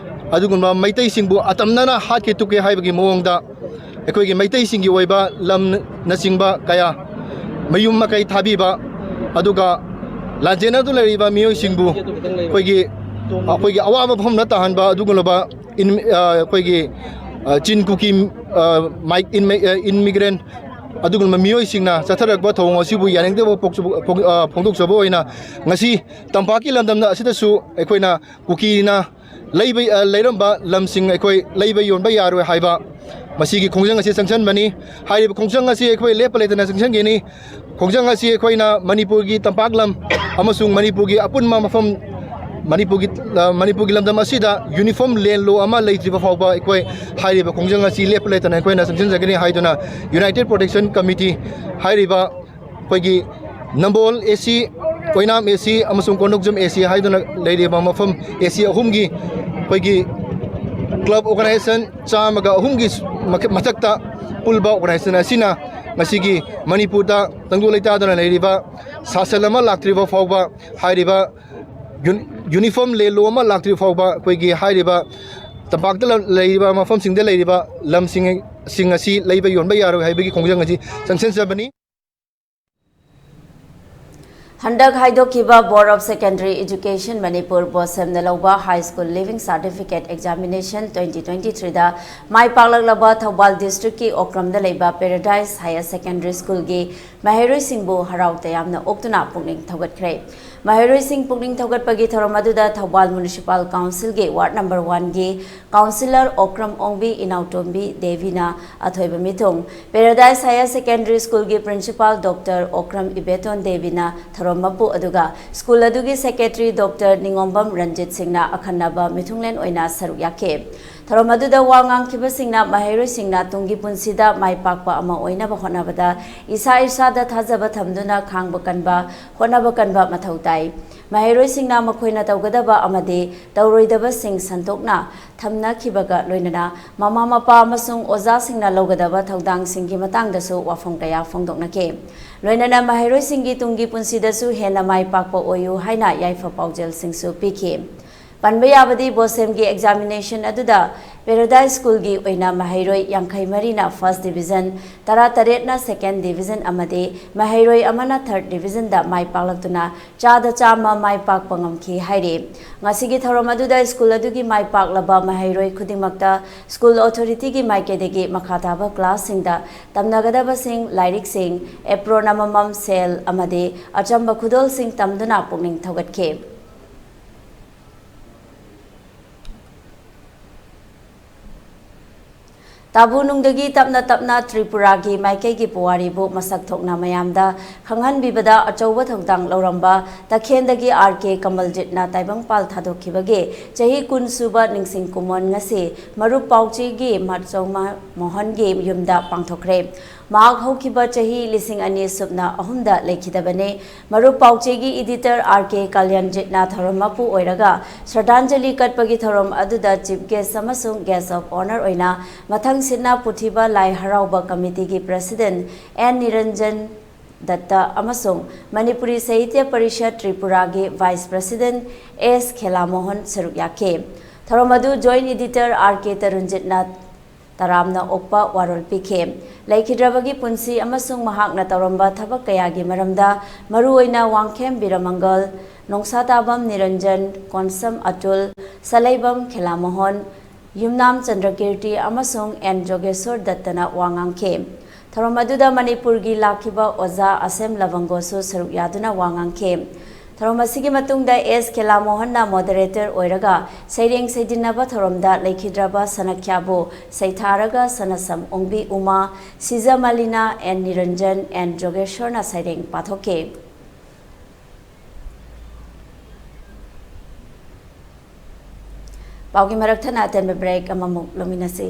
ꯑꯗꯨꯒꯨꯝꯂꯕ ꯃꯩꯇꯩꯁꯤꯡꯕꯨ ꯑꯇꯝꯅꯅ ꯍꯥꯠꯀꯦ ꯇꯨꯞꯀꯦ ꯍꯥꯏꯕꯒꯤ ꯃꯑꯣꯡꯗ ꯑꯩꯈꯣꯏꯒꯤ ꯃꯩꯇꯩꯁꯤꯡꯒꯤ ꯑꯣꯏꯕ ꯂꯝꯅꯆꯤꯡꯕ ꯀꯌꯥ ꯃꯌꯨꯝ ꯃꯀꯩ ꯊꯥꯕꯤꯕ, ꯑꯗꯨꯒ ꯂꯥꯟꯖꯦꯟꯅꯗꯨꯅ ꯂꯩꯔꯤꯕ ꯃꯤꯑꯣꯏꯁꯤꯡꯕꯨ ꯑꯩꯈꯣꯏꯒꯤ, ꯑꯩꯈꯣꯏꯒꯤ ꯑꯋꯥꯕ ꯃꯐꯝꯗ ꯇꯥꯍꯟꯕ ꯑꯗꯨꯒꯨꯝꯂꯕ ꯏꯟ-, ꯑ, ꯑꯩꯈꯣꯏꯒꯤ, ꯑ, ꯆꯤꯟ ꯀꯨꯀꯤ, ꯑ, ꯃꯥꯏ-, ꯏꯟꯃꯦ-, ꯑ, immigrant ꯑꯗꯨꯒꯨꯝꯂꯕ ꯃꯤꯑꯣꯏꯁꯤꯡꯅ ꯆꯠꯊꯔꯛꯄ ꯊꯧꯑꯣꯡ ꯑꯁꯤꯕꯨ ꯌꯥꯅꯤꯡꯗꯕ ꯄꯣꯛꯆꯕ-, ꯐꯣꯡ-, ꯑ, ꯐꯣꯡꯗꯣꯛꯆꯕ ꯑꯣꯏꯅ ꯉꯁꯤ ꯇꯝꯄꯥꯛꯀꯤ ꯂꯝꯗꯝ ꯑꯁꯤꯗꯁꯨ ꯑꯩꯈꯣꯏꯅ ꯀꯨꯀꯤꯅ ꯂꯩꯕ, ꯑ, ꯂꯩꯔꯝꯕ ꯂꯝꯁꯤꯡ ꯑꯩꯈꯣꯏ ꯂꯩꯕ ꯌꯣꯟꯕ ꯌꯥꯔꯣꯏ ꯍꯥꯏꯕ ꯃꯁꯤꯒꯤ ꯈꯣꯡꯖꯪ ꯑꯁꯤ ꯆꯪꯁꯤꯟꯕꯅꯤ꯫ ꯍꯥꯏꯔꯤꯕ ꯈꯣꯡꯖꯪ ꯑꯁꯤ ꯑꯩꯈꯣꯏ ꯂꯦꯞꯄ ꯂꯩꯇꯅ ꯆꯪꯁꯤꯟꯒꯅꯤ꯫ ꯈꯣꯡꯖꯪ ꯑꯁꯤ ꯑꯩꯈꯣꯏꯅ ꯃꯅꯤꯄꯨꯔꯒꯤ ꯇꯝꯄꯥꯛ ꯂꯝ ꯑꯃꯁꯨꯡ ꯃꯅꯤꯄꯨꯔꯒꯤ ꯑꯄꯨꯟꯕ ꯃꯐꯝ, ꯃꯅꯤꯄꯨꯔꯒꯤ, ꯑ, ꯃꯅꯤꯄꯨꯔꯒꯤ ꯂꯝꯗꯝ ꯑꯁꯤꯗ uniform land law ꯑꯃ ꯂꯩꯇ꯭ꯔꯤꯕ ꯐꯥꯎꯕ ꯑꯩꯈꯣꯏ ꯍꯥꯏꯔꯤꯕ ꯈꯣꯡꯖꯪ ꯑꯁꯤ ꯂꯦꯞꯄ ꯂꯩꯇꯅ ꯑꯩꯈꯣꯏꯅ ꯆꯪꯁꯤꯟꯖꯒꯅꯤ ꯍꯥꯏꯗꯨꯅ United Protection Committee ꯍꯥꯏꯔꯤꯕ ꯑꯩꯈꯣꯏꯒꯤ ꯅꯝꯕꯣꯜ AC, ꯑꯣꯏꯅꯥꯝ AC ꯑꯃꯁꯨꯡ ꯀꯣꯟꯗꯣꯡꯖꯝ AC ꯍꯥꯏꯗꯨꯅ ꯂꯩꯔꯤꯕ ꯃꯐꯝ AC ꯑꯍꯨꯝꯒꯤ ꯑꯩꯈꯣꯏꯒꯤ club organization ꯆꯥꯝꯃꯒ ꯑꯍꯨꯝꯒꯤ ꯃꯊꯛ-, ꯃꯊꯛꯇ ꯄꯨꯜꯕ organization ꯑꯁꯤꯅ ꯉꯁꯤꯒꯤ ꯃꯅꯤꯄꯨꯔꯗ ꯇꯪꯗꯨ ꯂꯩꯇꯥꯗꯅ ꯂꯩꯔꯤꯕ ꯁꯥꯁꯟ ꯑꯃ ꯂꯥꯛꯇ꯭ꯔꯤꯕ ꯐꯥꯎꯕ ꯍꯥꯏꯔꯤꯕ ꯌꯨꯟ-, uniform land law ꯑꯃ ꯂꯥꯛꯇ꯭ꯔꯤꯕ ꯐꯥꯎꯕ ꯑꯩꯈꯣꯏꯒꯤ ꯍꯥꯏꯔꯤꯕ ꯇꯝꯄꯥꯛꯇ ꯂ-, ꯂꯩꯔꯤꯕ ꯃꯐꯝꯁꯤꯡꯗ ꯂꯩꯔꯤꯕ ꯂꯝꯁꯤꯡ, ꯁꯤꯡ ꯑꯁꯤ ꯂꯩꯕ ꯌꯣꯟꯕ ꯌꯥꯔꯣꯏ ꯍꯥꯏꯕꯒꯤ ꯈꯣꯡꯖꯪ ꯑꯁꯤ ꯆꯪꯁꯤꯟꯖꯕꯅꯤ꯫ ꯍꯟꯗꯛ ꯍꯥꯏꯗꯣꯛꯈꯤꯕ Board of Secondary Education Manipur ꯕꯣꯁꯦꯝꯅ ꯂꯧꯕ High School Leaving Certificate Examination twenty twenty-three ꯗ ꯃꯥꯏ ꯄꯥꯛꯂꯛꯂꯕ ꯊꯧꯕꯥꯜ district ꯀꯤ ꯑꯣꯀ꯭ꯔꯝꯗ ꯂꯩꯕ Paradise Higher Secondary School ꯒꯤ ꯃꯍꯩꯔꯣꯏꯁꯤꯡꯕꯨ ꯍꯔꯥꯎ ꯇꯌꯥꯝꯅ ꯑꯣꯛꯇꯨꯅ ꯄꯨꯛꯅꯤꯡ ꯊꯧꯒꯠꯈ꯭ꯔꯦ꯫ ꯃꯍꯩꯔꯣꯏꯁꯤꯡ ꯄꯨꯛꯅꯤꯡ ꯊꯧꯒꯠꯄꯒꯤ ꯊꯧꯔꯝ ꯑꯗꯨꯗ ꯊꯧꯕꯥꯜ Municipal Council ꯒꯤ Ward number one ꯒꯤ Councillor ꯑꯣꯀ꯭ꯔꯝ ꯑꯣꯡꯕꯤ ꯏꯅꯥꯎꯇꯣꯝꯕꯤ ꯗꯦꯕꯤꯅ ꯑꯊꯣꯏꯕ ꯃꯤꯊꯨꯡ, Paradise Higher Secondary School ꯒꯤ Principal Doctor ꯑꯣꯀ꯭ꯔꯝ ꯏꯕꯦꯇꯣꯟ ꯗꯦꯕꯤꯅ ꯊꯧꯔꯝ ꯃꯄꯨ ꯑꯗꯨꯒ school ꯑꯗꯨꯒꯤ Secretary Doctor ꯅꯤꯉꯣꯝꯕꯝ ꯔꯟꯖꯤꯠ ꯁꯤꯡꯅ ꯑꯈꯟꯅꯕ ꯃꯤꯊꯨꯡꯂꯦꯟ ꯑꯣꯏꯅ ꯁꯔꯨꯛ ꯌꯥꯈꯤ꯫ ꯊꯧꯔꯝ ꯑꯗꯨꯗ ꯋꯥ ꯉꯥꯡꯈꯤꯕꯁꯤꯡꯅ ꯃꯍꯩꯔꯣꯏꯁꯤꯡꯅ ꯇꯨꯡꯒꯤ ꯄꯨꯟꯁꯤꯗ ꯃꯥꯏ ꯄꯥꯛꯄ ꯑꯃ ꯑꯣꯏꯅꯕ ꯍꯣꯠꯅꯕꯗ ꯏꯁꯥ ꯏꯁꯥꯗ ꯊꯥꯖꯕ ꯊꯝꯗꯨꯅ ꯈꯥꯡꯕ ꯀꯟꯕ, ꯍꯣꯠꯅꯕ ꯀꯟꯕ ꯃꯊꯧ ꯇꯥꯏ꯫ ꯃꯍꯩꯔꯣꯏꯁꯤꯡꯅ ꯃꯈꯣꯏꯅ ꯇꯧꯒꯗꯕ ꯑꯃꯗꯤ ꯇꯧꯔꯣꯏꯗꯕꯁꯤꯡ ꯁꯟꯗꯣꯛꯅ ꯊꯝꯅꯈꯤꯕꯒ ꯂꯣꯏꯅꯅ ꯃꯃꯥ ꯃꯄꯥ ꯑꯃꯁꯨꯡ ꯑꯣꯖꯥꯁꯤꯡꯅ ꯂꯧꯒꯗꯕ ꯊꯧꯗꯥꯡꯁꯤꯡꯒꯤ ꯃꯇꯥꯡꯗꯁꯨ ꯋꯥꯐꯝ ꯀꯌꯥ ꯐꯣꯡꯗꯣꯛꯅꯈꯤ꯫ ꯂꯣꯏꯅꯅ ꯃꯍꯩꯔꯣꯏꯁꯤꯡꯒꯤ ꯇꯨꯡꯒꯤ ꯄꯨꯟꯁꯤꯗꯁꯨ ꯍꯦꯟꯅ ꯃꯥꯏ ꯄꯥꯛꯄ ꯑꯣꯏꯌꯨ ꯍꯥꯏꯅ ꯌꯥꯏꯐ ꯄꯥꯎꯖꯦꯜꯁꯤꯡꯁꯨ ꯄꯤꯈꯤ꯫ ꯄꯟꯕ ꯌꯥꯕꯗꯤ, ꯕꯣꯁꯦꯝꯒꯤ examination ꯑꯗꯨꯗ Paradise School ꯒꯤ ꯑꯣꯏꯅ ꯃꯍꯩꯔꯣꯏ ꯌꯥꯡꯈꯩ ꯃꯔꯤꯅ first division, ꯇꯔꯥꯇꯔꯦꯠꯅ second division ꯑꯃꯗꯤ ꯃꯍꯩꯔꯣꯏ ꯑꯃꯅ third division ꯗ ꯃꯥꯏ ꯄꯥꯛꯂꯛꯇꯨꯅ ꯆꯥꯗ ꯆꯥꯝꯃ ꯃꯥꯏ ꯄꯥꯛꯄ ꯉꯝꯈꯤ ꯍꯥꯏꯔꯤ꯫ ꯉꯁꯤꯒꯤ ꯊꯧꯔꯝ ꯑꯗꯨꯗ school ꯑꯗꯨꯒꯤ ꯃꯥꯏ ꯄꯥꯛꯂꯕ ꯃꯍꯩꯔꯣꯏ ꯈꯨꯗꯤꯡꯃꯛꯇ school authority ꯒꯤ ꯃꯥꯏꯀꯩꯗꯒꯤ ꯃꯈꯥ ꯇꯥꯕ class ꯁꯤꯡꯗ ꯇꯝꯅꯒꯗꯕꯁꯤꯡ, ꯂꯥꯏꯔꯤꯛꯁꯤꯡ, apron ꯑꯃꯃꯝ, ꯁꯦꯜ ꯑꯃꯗꯤ ꯑꯆꯝꯕ ꯈꯨꯗꯣꯜꯁꯤꯡ ꯇꯝꯗꯨꯅ ꯄꯨꯛꯅꯤꯡ ꯊꯧꯒꯠꯈꯤ꯫ ꯇꯥꯕꯨ ꯅꯨꯡꯗꯒꯤ ꯇꯞꯅ ꯇꯞꯅ ꯇ꯭ꯔꯤꯄꯨꯔꯥꯒꯤ ꯃꯥꯏꯀꯩꯒꯤ ꯄꯨꯋꯥꯔꯤꯕꯨ ꯃꯁꯛ ꯊꯣꯛꯅ ꯃꯌꯥꯝꯗ ꯈꯪꯍꯟꯕꯤꯕꯗ ꯑꯆꯧꯕ ꯊꯧꯗꯥꯡ ꯂꯧꯔꯝꯕ ꯇꯈꯦꯟꯗꯒꯤ ꯑꯥꯔ ꯀꯦ ꯀꯃꯜꯖꯤꯠꯅ ꯇꯥꯏꯕꯪꯄꯥꯜ ꯊꯥꯗꯣꯛꯈꯤꯕꯒꯤ ꯆꯍꯤ ꯀꯨꯟ ꯁꯨꯕ ꯅꯤꯡꯁꯤꯡ ꯀꯨꯝꯑꯣꯟ ꯉꯁꯤ ꯃꯔꯨꯞ ꯄꯥꯎꯆꯦꯒꯤ ꯃꯥꯆꯧ ꯃ-, ꯃꯣꯍꯟꯒꯤ ꯌꯨꯝꯗ ꯄꯥꯡꯊꯣꯛꯈ꯭ꯔꯦ꯫ ꯃꯍꯥꯛ ꯍꯧꯈꯤꯕ ꯆꯍꯤ ꯂꯤꯁꯤꯡ ꯑꯅꯤ ꯁꯨꯞꯅ ꯑꯍꯨꯝꯗ ꯂꯩꯈꯤꯗꯕꯅꯤ꯫ ꯃꯔꯨꯞ ꯄꯥꯎꯆꯦꯒꯤ editor ꯑꯥꯔ ꯀꯦ ꯀꯥꯂꯤꯌꯥꯟꯖꯤꯠꯅ ꯊꯧꯔꯝ ꯃꯄꯨ ꯑꯣꯏꯔꯒ ꯁ꯭ꯔꯗꯥꯟꯖꯂꯤ ꯀꯠꯄꯒꯤ ꯊꯧꯔꯝ ꯑꯗꯨꯗ chief guest ꯑꯃꯁꯨꯡ guest of honour ꯑꯣꯏꯅ ꯃꯊꯪꯁꯤꯠꯅ ꯄꯨꯊꯤꯕ ꯂꯥꯏ ꯍꯔꯥꯎꯕ committeeꯒꯤ president ꯑꯦꯟ ꯅꯤꯔꯟꯖꯟ ꯗꯠꯇ ꯑꯃꯁꯨꯡ ꯃꯅꯤꯄꯨꯔꯤ ꯁꯥꯍꯤꯇ꯭ꯌ ꯄꯔꯤꯁꯠ ꯇ꯭ꯔꯤꯄꯨꯔꯥꯒꯤ vice president ꯑꯦꯁ ꯈꯦꯂꯥꯃꯣꯍꯟ ꯁꯔꯨꯛ ꯌꯥꯈꯤ꯫ ꯊꯧꯔꯝ ꯑꯗꯨ joint editor ꯑꯥꯔ ꯀꯦ ꯇꯔꯨꯟꯖꯤꯠꯅ ꯇꯔꯥꯝꯅ ꯑꯣꯛꯄ ꯋꯥꯔꯣꯜ ꯄꯤꯈꯤ꯫ ꯂꯩꯈꯤꯗ꯭ꯔꯕꯒꯤ ꯄꯨꯟꯁꯤ ꯑꯃꯁꯨꯡ ꯃꯍꯥꯛꯅ ꯇꯧꯔꯝꯕ ꯊꯕꯛ ꯀꯌꯥꯒꯤ ꯃꯔꯝꯗ, ꯃꯔꯨꯑꯣꯏꯅ ꯋꯥꯡꯈꯦꯝ ꯕꯤꯔꯃꯪꯒꯜ, ꯅꯣꯡꯁꯥꯇꯥꯕꯝ ꯅꯤꯔꯟꯖꯟ, ꯀꯣꯟꯁꯝ ꯑꯇꯨꯜ, ꯁꯂꯩꯕꯝ ꯈꯦꯂꯥꯃꯣꯍꯟ, ꯌꯨꯝꯅꯥꯝ ꯆꯟꯗ꯭ꯔꯀꯤꯔꯇꯤ ꯑꯃꯁꯨꯡ ꯑꯦꯟ ꯖꯣꯒꯦꯁꯣꯔ ꯗꯠꯇꯅ ꯋꯥ ꯉꯥꯡꯈꯤ꯫ ꯊꯧꯔꯝ ꯑꯗꯨꯗ ꯃꯅꯤꯄꯨꯔꯒꯤ ꯂꯥꯛꯈꯤꯕ ꯑꯣꯖꯥ ꯑꯁꯦꯝ ꯂꯕꯪꯒꯣꯁꯨ ꯁꯔꯨꯛ ꯌꯥꯗꯨꯅ ꯋꯥ ꯉꯥꯡꯈꯤ꯫ ꯊꯧꯔꯝ ꯑꯁꯤꯒꯤ ꯃꯇꯨꯡꯗ ꯑꯦꯁ ꯈꯦꯂꯥꯃꯣꯍꯟꯅ moderator ꯑꯣꯏꯔꯒ ꯁꯩꯔꯦꯡ ꯁꯩꯗꯤꯟꯅꯕ ꯊꯧꯔꯝꯗ ꯂꯩꯈꯤꯗ꯭ꯔꯕ ꯁꯅꯈ꯭ꯌꯥꯕꯨ ꯁꯩꯊꯥꯔꯒ ꯁꯅꯁꯝ ꯑꯣꯡꯕꯤ ꯎꯃꯥ, ꯁꯤꯖ ꯃꯂꯤꯅꯥ, ꯑꯦꯟ ꯅꯤꯔꯟꯖꯟ, ꯑꯦꯟ ꯖꯣꯒꯦꯁꯣꯔꯅ ꯁꯩꯔꯦꯡ ꯄꯥꯊꯣꯛꯈꯤ꯫ ꯄꯥꯎꯒꯤ ꯃꯔꯛ ꯊꯠꯅ ꯑꯇꯦꯟꯕ break ꯑꯃꯃꯨꯛ ꯂꯧꯃꯤꯟꯅꯁꯤ꯫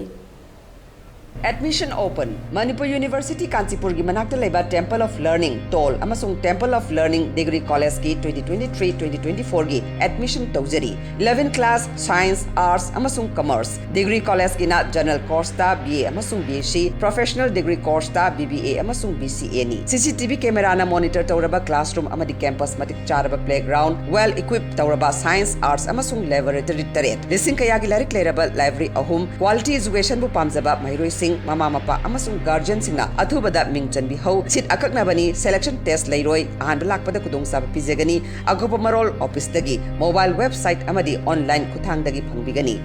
Admission open꯫ ꯃꯅꯤꯄꯨꯔ ꯌꯨꯅꯤꯚꯔꯁꯤꯇꯤ ꯀꯥꯟꯆꯤꯄꯨꯔꯒꯤ ꯃꯅꯥꯛꯇ ꯂꯩꯕ Temple of Learning, ꯇꯣꯜ ꯑꯃꯁꯨꯡ Temple of Learning Degree Collegeꯀꯤ twenty twenty-three twenty twenty-fourꯒꯤ admission ꯇꯧꯖꯔꯤ꯫ Eleven class, science, arts ꯑꯃꯁꯨꯡ commerce꯫ Degree Collegeꯀꯤꯅ general courseꯇ B A ꯑꯃꯁꯨꯡ B S C, professional degree courseꯇ B B A ꯑꯃꯁꯨꯡ B C Aꯅꯤ꯫ C C T V cameraꯅ monitor ꯇꯧꯔꯕ classroom ꯑꯃꯗꯤ campus ꯃꯇꯤꯛ ꯆꯥꯔꯕ playground, well equipped ꯇꯧꯔꯕ science, arts ꯑꯃꯁꯨꯡ laboratory ꯇꯔꯦꯠ, ꯂꯤꯁꯤꯡ ꯀꯌꯥꯒꯤ ꯂꯥꯏꯔꯤꯛ ꯂꯩꯔꯕ library ꯑꯍꯨꯝ, quality educationꯕꯨ ꯄꯥꯝꯖꯕ ꯃꯍꯩꯔꯣꯏꯁꯤꯡ, ꯃꯃꯥ ꯃꯄꯥ ꯑꯃꯁꯨꯡ guardianꯁꯤꯡꯅ ꯑꯊꯨꯕꯗ ꯃꯤꯡ ꯆꯟꯕꯤꯍꯧ꯫ Seat ꯑꯀꯛꯅꯕꯅꯤ, selection test ꯂꯩꯔꯣꯏ, ꯑꯍꯥꯟꯕ ꯂꯥꯛꯄꯗ ꯈꯨꯗꯣꯡꯆꯥꯕ ꯄꯤꯖꯒꯅꯤ꯫ ꯑꯀꯨꯞꯄ ꯃꯔꯣꯜ officeꯇꯒꯤ, mobile website ꯑꯃꯗꯤ online ꯈꯨꯠꯊꯥꯡꯗꯒꯤ ꯐꯪꯕꯤꯒꯅꯤ꯫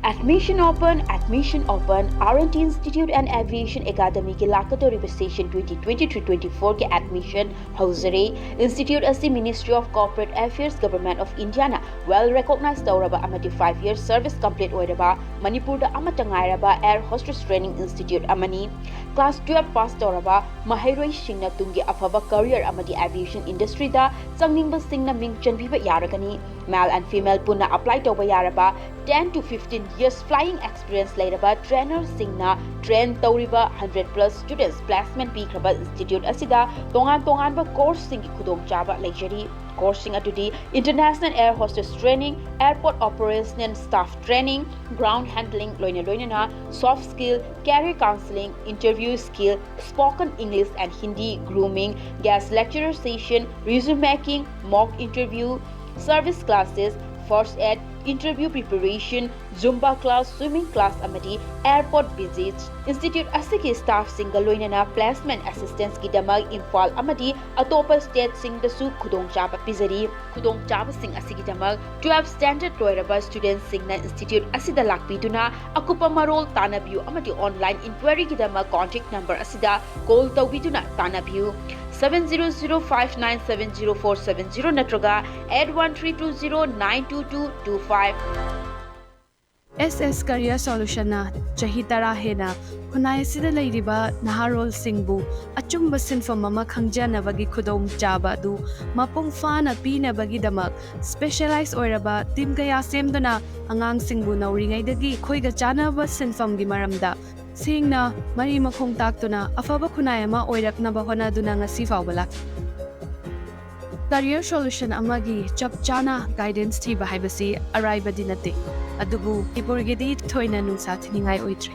Admission open, admission open, R and T Institute and Aviation Academy ꯒꯤ ꯂꯥꯛꯀꯗꯧꯔꯤꯕ session twenty twenty-three twenty-four ꯒꯤ admission ꯍꯧꯖꯔꯦ꯫ Institute ꯑꯁꯤ Ministry of Corporate Affairs, Government of India ꯅ well recognized ꯇꯧꯔꯕ ꯑꯃꯗꯤ five years service complete ꯑꯣꯏꯔꯕ ꯃꯅꯤꯄꯨꯔꯗ ꯑꯃꯠꯇ ꯉꯥꯏꯔꯕ air hostess training institute ꯑꯃꯅꯤ꯫ Class twelve pass ꯇꯧꯔꯕ ꯃꯍꯩꯔꯣꯏꯁꯤꯡꯅ ꯇꯨꯡꯒꯤ ꯑꯐꯕ career ꯑꯃꯗꯤ aviation industry ꯗ ꯆꯪꯅꯤꯡꯕꯁꯤꯡꯅ ꯃꯤꯡ ꯆꯟꯕꯤꯕ ꯌꯥꯔꯒꯅꯤ꯫ Male and female ꯄꯨꯟꯅ apply ꯇꯧꯕ ꯌꯥꯔꯕ ten to fifteen years flying experience ꯂꯩꯔꯕ trainer ꯁꯤꯡꯅ train ꯇꯧꯔꯤꯕ hundred plus students placement ꯄꯤꯈ꯭ꯔꯕ institute ꯑꯁꯤꯗ ꯇꯣꯉꯥꯟ ꯇꯣꯉꯥꯟꯕ course ꯁꯤꯡꯒꯤ ꯈꯨꯗꯣꯡꯆꯥꯕ ꯂꯩꯖꯔꯤ꯫ Course ꯁꯤꯡ ꯑꯗꯨꯗꯤ International Air Hostess Training, Airport Operational Staff Training, Ground Handling ꯂꯣꯏꯅ ꯂꯣꯏꯅꯅ soft skill, career counseling, interview skill, spoken English and Hindi, grooming, guest lecturer session, resume making, mock interview, service classes, first aid, interview preparation, Zumba class, swimming class ꯑꯃꯗꯤ airport visits꯫ Institute ꯑꯁꯤꯒꯤ staff ꯁꯤꯡꯒ ꯂꯣꯏꯅꯅ placement assistance ꯀꯤꯗꯃꯛ ꯏꯝꯐꯥꯜ ꯑꯃꯗꯤ ꯑꯇꯣꯞꯄ state ꯁꯤꯡꯗꯁꯨ ꯈꯨꯗꯣꯡꯆꯥꯕ ꯄꯤꯖꯔꯤ꯫ ꯈꯨꯗꯣꯡꯆꯥꯕꯁꯤꯡ ꯑꯁꯤꯒꯤꯗꯃꯛ twelve standard ꯂꯣꯏꯔꯕ student ꯁꯤꯡꯅ institute ꯑꯁꯤꯗ ꯂꯥꯛꯄꯤꯗꯨꯅ ꯑꯀꯨꯞꯄ ꯃꯔꯣꯜ ꯇꯥꯟꯅꯕꯤꯌꯨ ꯑꯃꯗꯤ online inquiry ꯒꯤꯗꯃꯛ contact number ꯑꯁꯤꯗ call ꯇꯧꯕꯤꯗꯨꯅ ꯇꯥꯟꯅꯕꯤꯌꯨ꯫ Seven zero zero five nine seven zero four seven zero ꯅꯠꯇ꯭ꯔꯒ eight one three two zero nine two two two five꯫ S S Career Solution ꯅ ꯆꯍꯤ ꯇꯔꯥ ꯍꯦꯟꯅ ꯈꯨꯟꯅꯥꯏ ꯑꯁꯤꯗ ꯂꯩꯔꯤꯕ ꯅꯍꯥꯔꯣꯜꯁꯤꯡꯕꯨ ꯑꯆꯨꯝꯕ ꯁꯤꯟꯐꯝ ꯑꯃ ꯈꯪꯖꯅꯕꯒꯤ ꯈꯨꯗꯣꯡꯆꯥꯕ ꯑꯗꯨ ꯃꯄꯨꯡ ꯐꯥꯅ ꯄꯤꯅꯕꯒꯤꯗꯃꯛ specialize ꯑꯣꯏꯔꯕ team ꯀꯌꯥ ꯁꯦꯝꯗꯨꯅ ꯑꯉꯥꯡꯁꯤꯡꯕꯨ ꯅꯧꯔꯤꯉꯩꯗꯒꯤ ꯑꯩꯈꯣꯏꯒ ꯆꯥꯟꯅꯕ ꯁꯤꯟꯐꯝꯒꯤ ꯃꯔꯝꯗ ꯁꯦꯡꯅ ꯃꯔꯤ ꯃꯈꯣꯡ ꯇꯥꯛꯇꯨꯅ ꯑꯐꯕ ꯈꯨꯟꯅꯥꯏ ꯑꯃ ꯑꯣꯏꯔꯛꯅꯕ ꯍꯣꯠꯅꯗꯨꯅ ꯉꯁꯤ ꯐꯥꯎꯕ ꯂꯥꯛꯂꯤ꯫ Career Solution ꯑꯃꯒꯤ ꯆꯞ ꯆꯥꯅ guidance ꯊꯤꯕ ꯍꯥꯏꯕꯁꯤ ꯑꯔꯥꯏꯕꯗꯤ ꯅꯠꯇꯦ, ꯑꯗꯨꯕꯨ ꯃꯅꯤꯄꯨꯔꯒꯤꯗꯤ ꯊꯣꯏꯅ ꯅꯨꯡꯁꯥ ꯊꯤꯅꯤꯡꯉꯥꯏ ꯑꯣꯏꯗ꯭ꯔꯦ꯫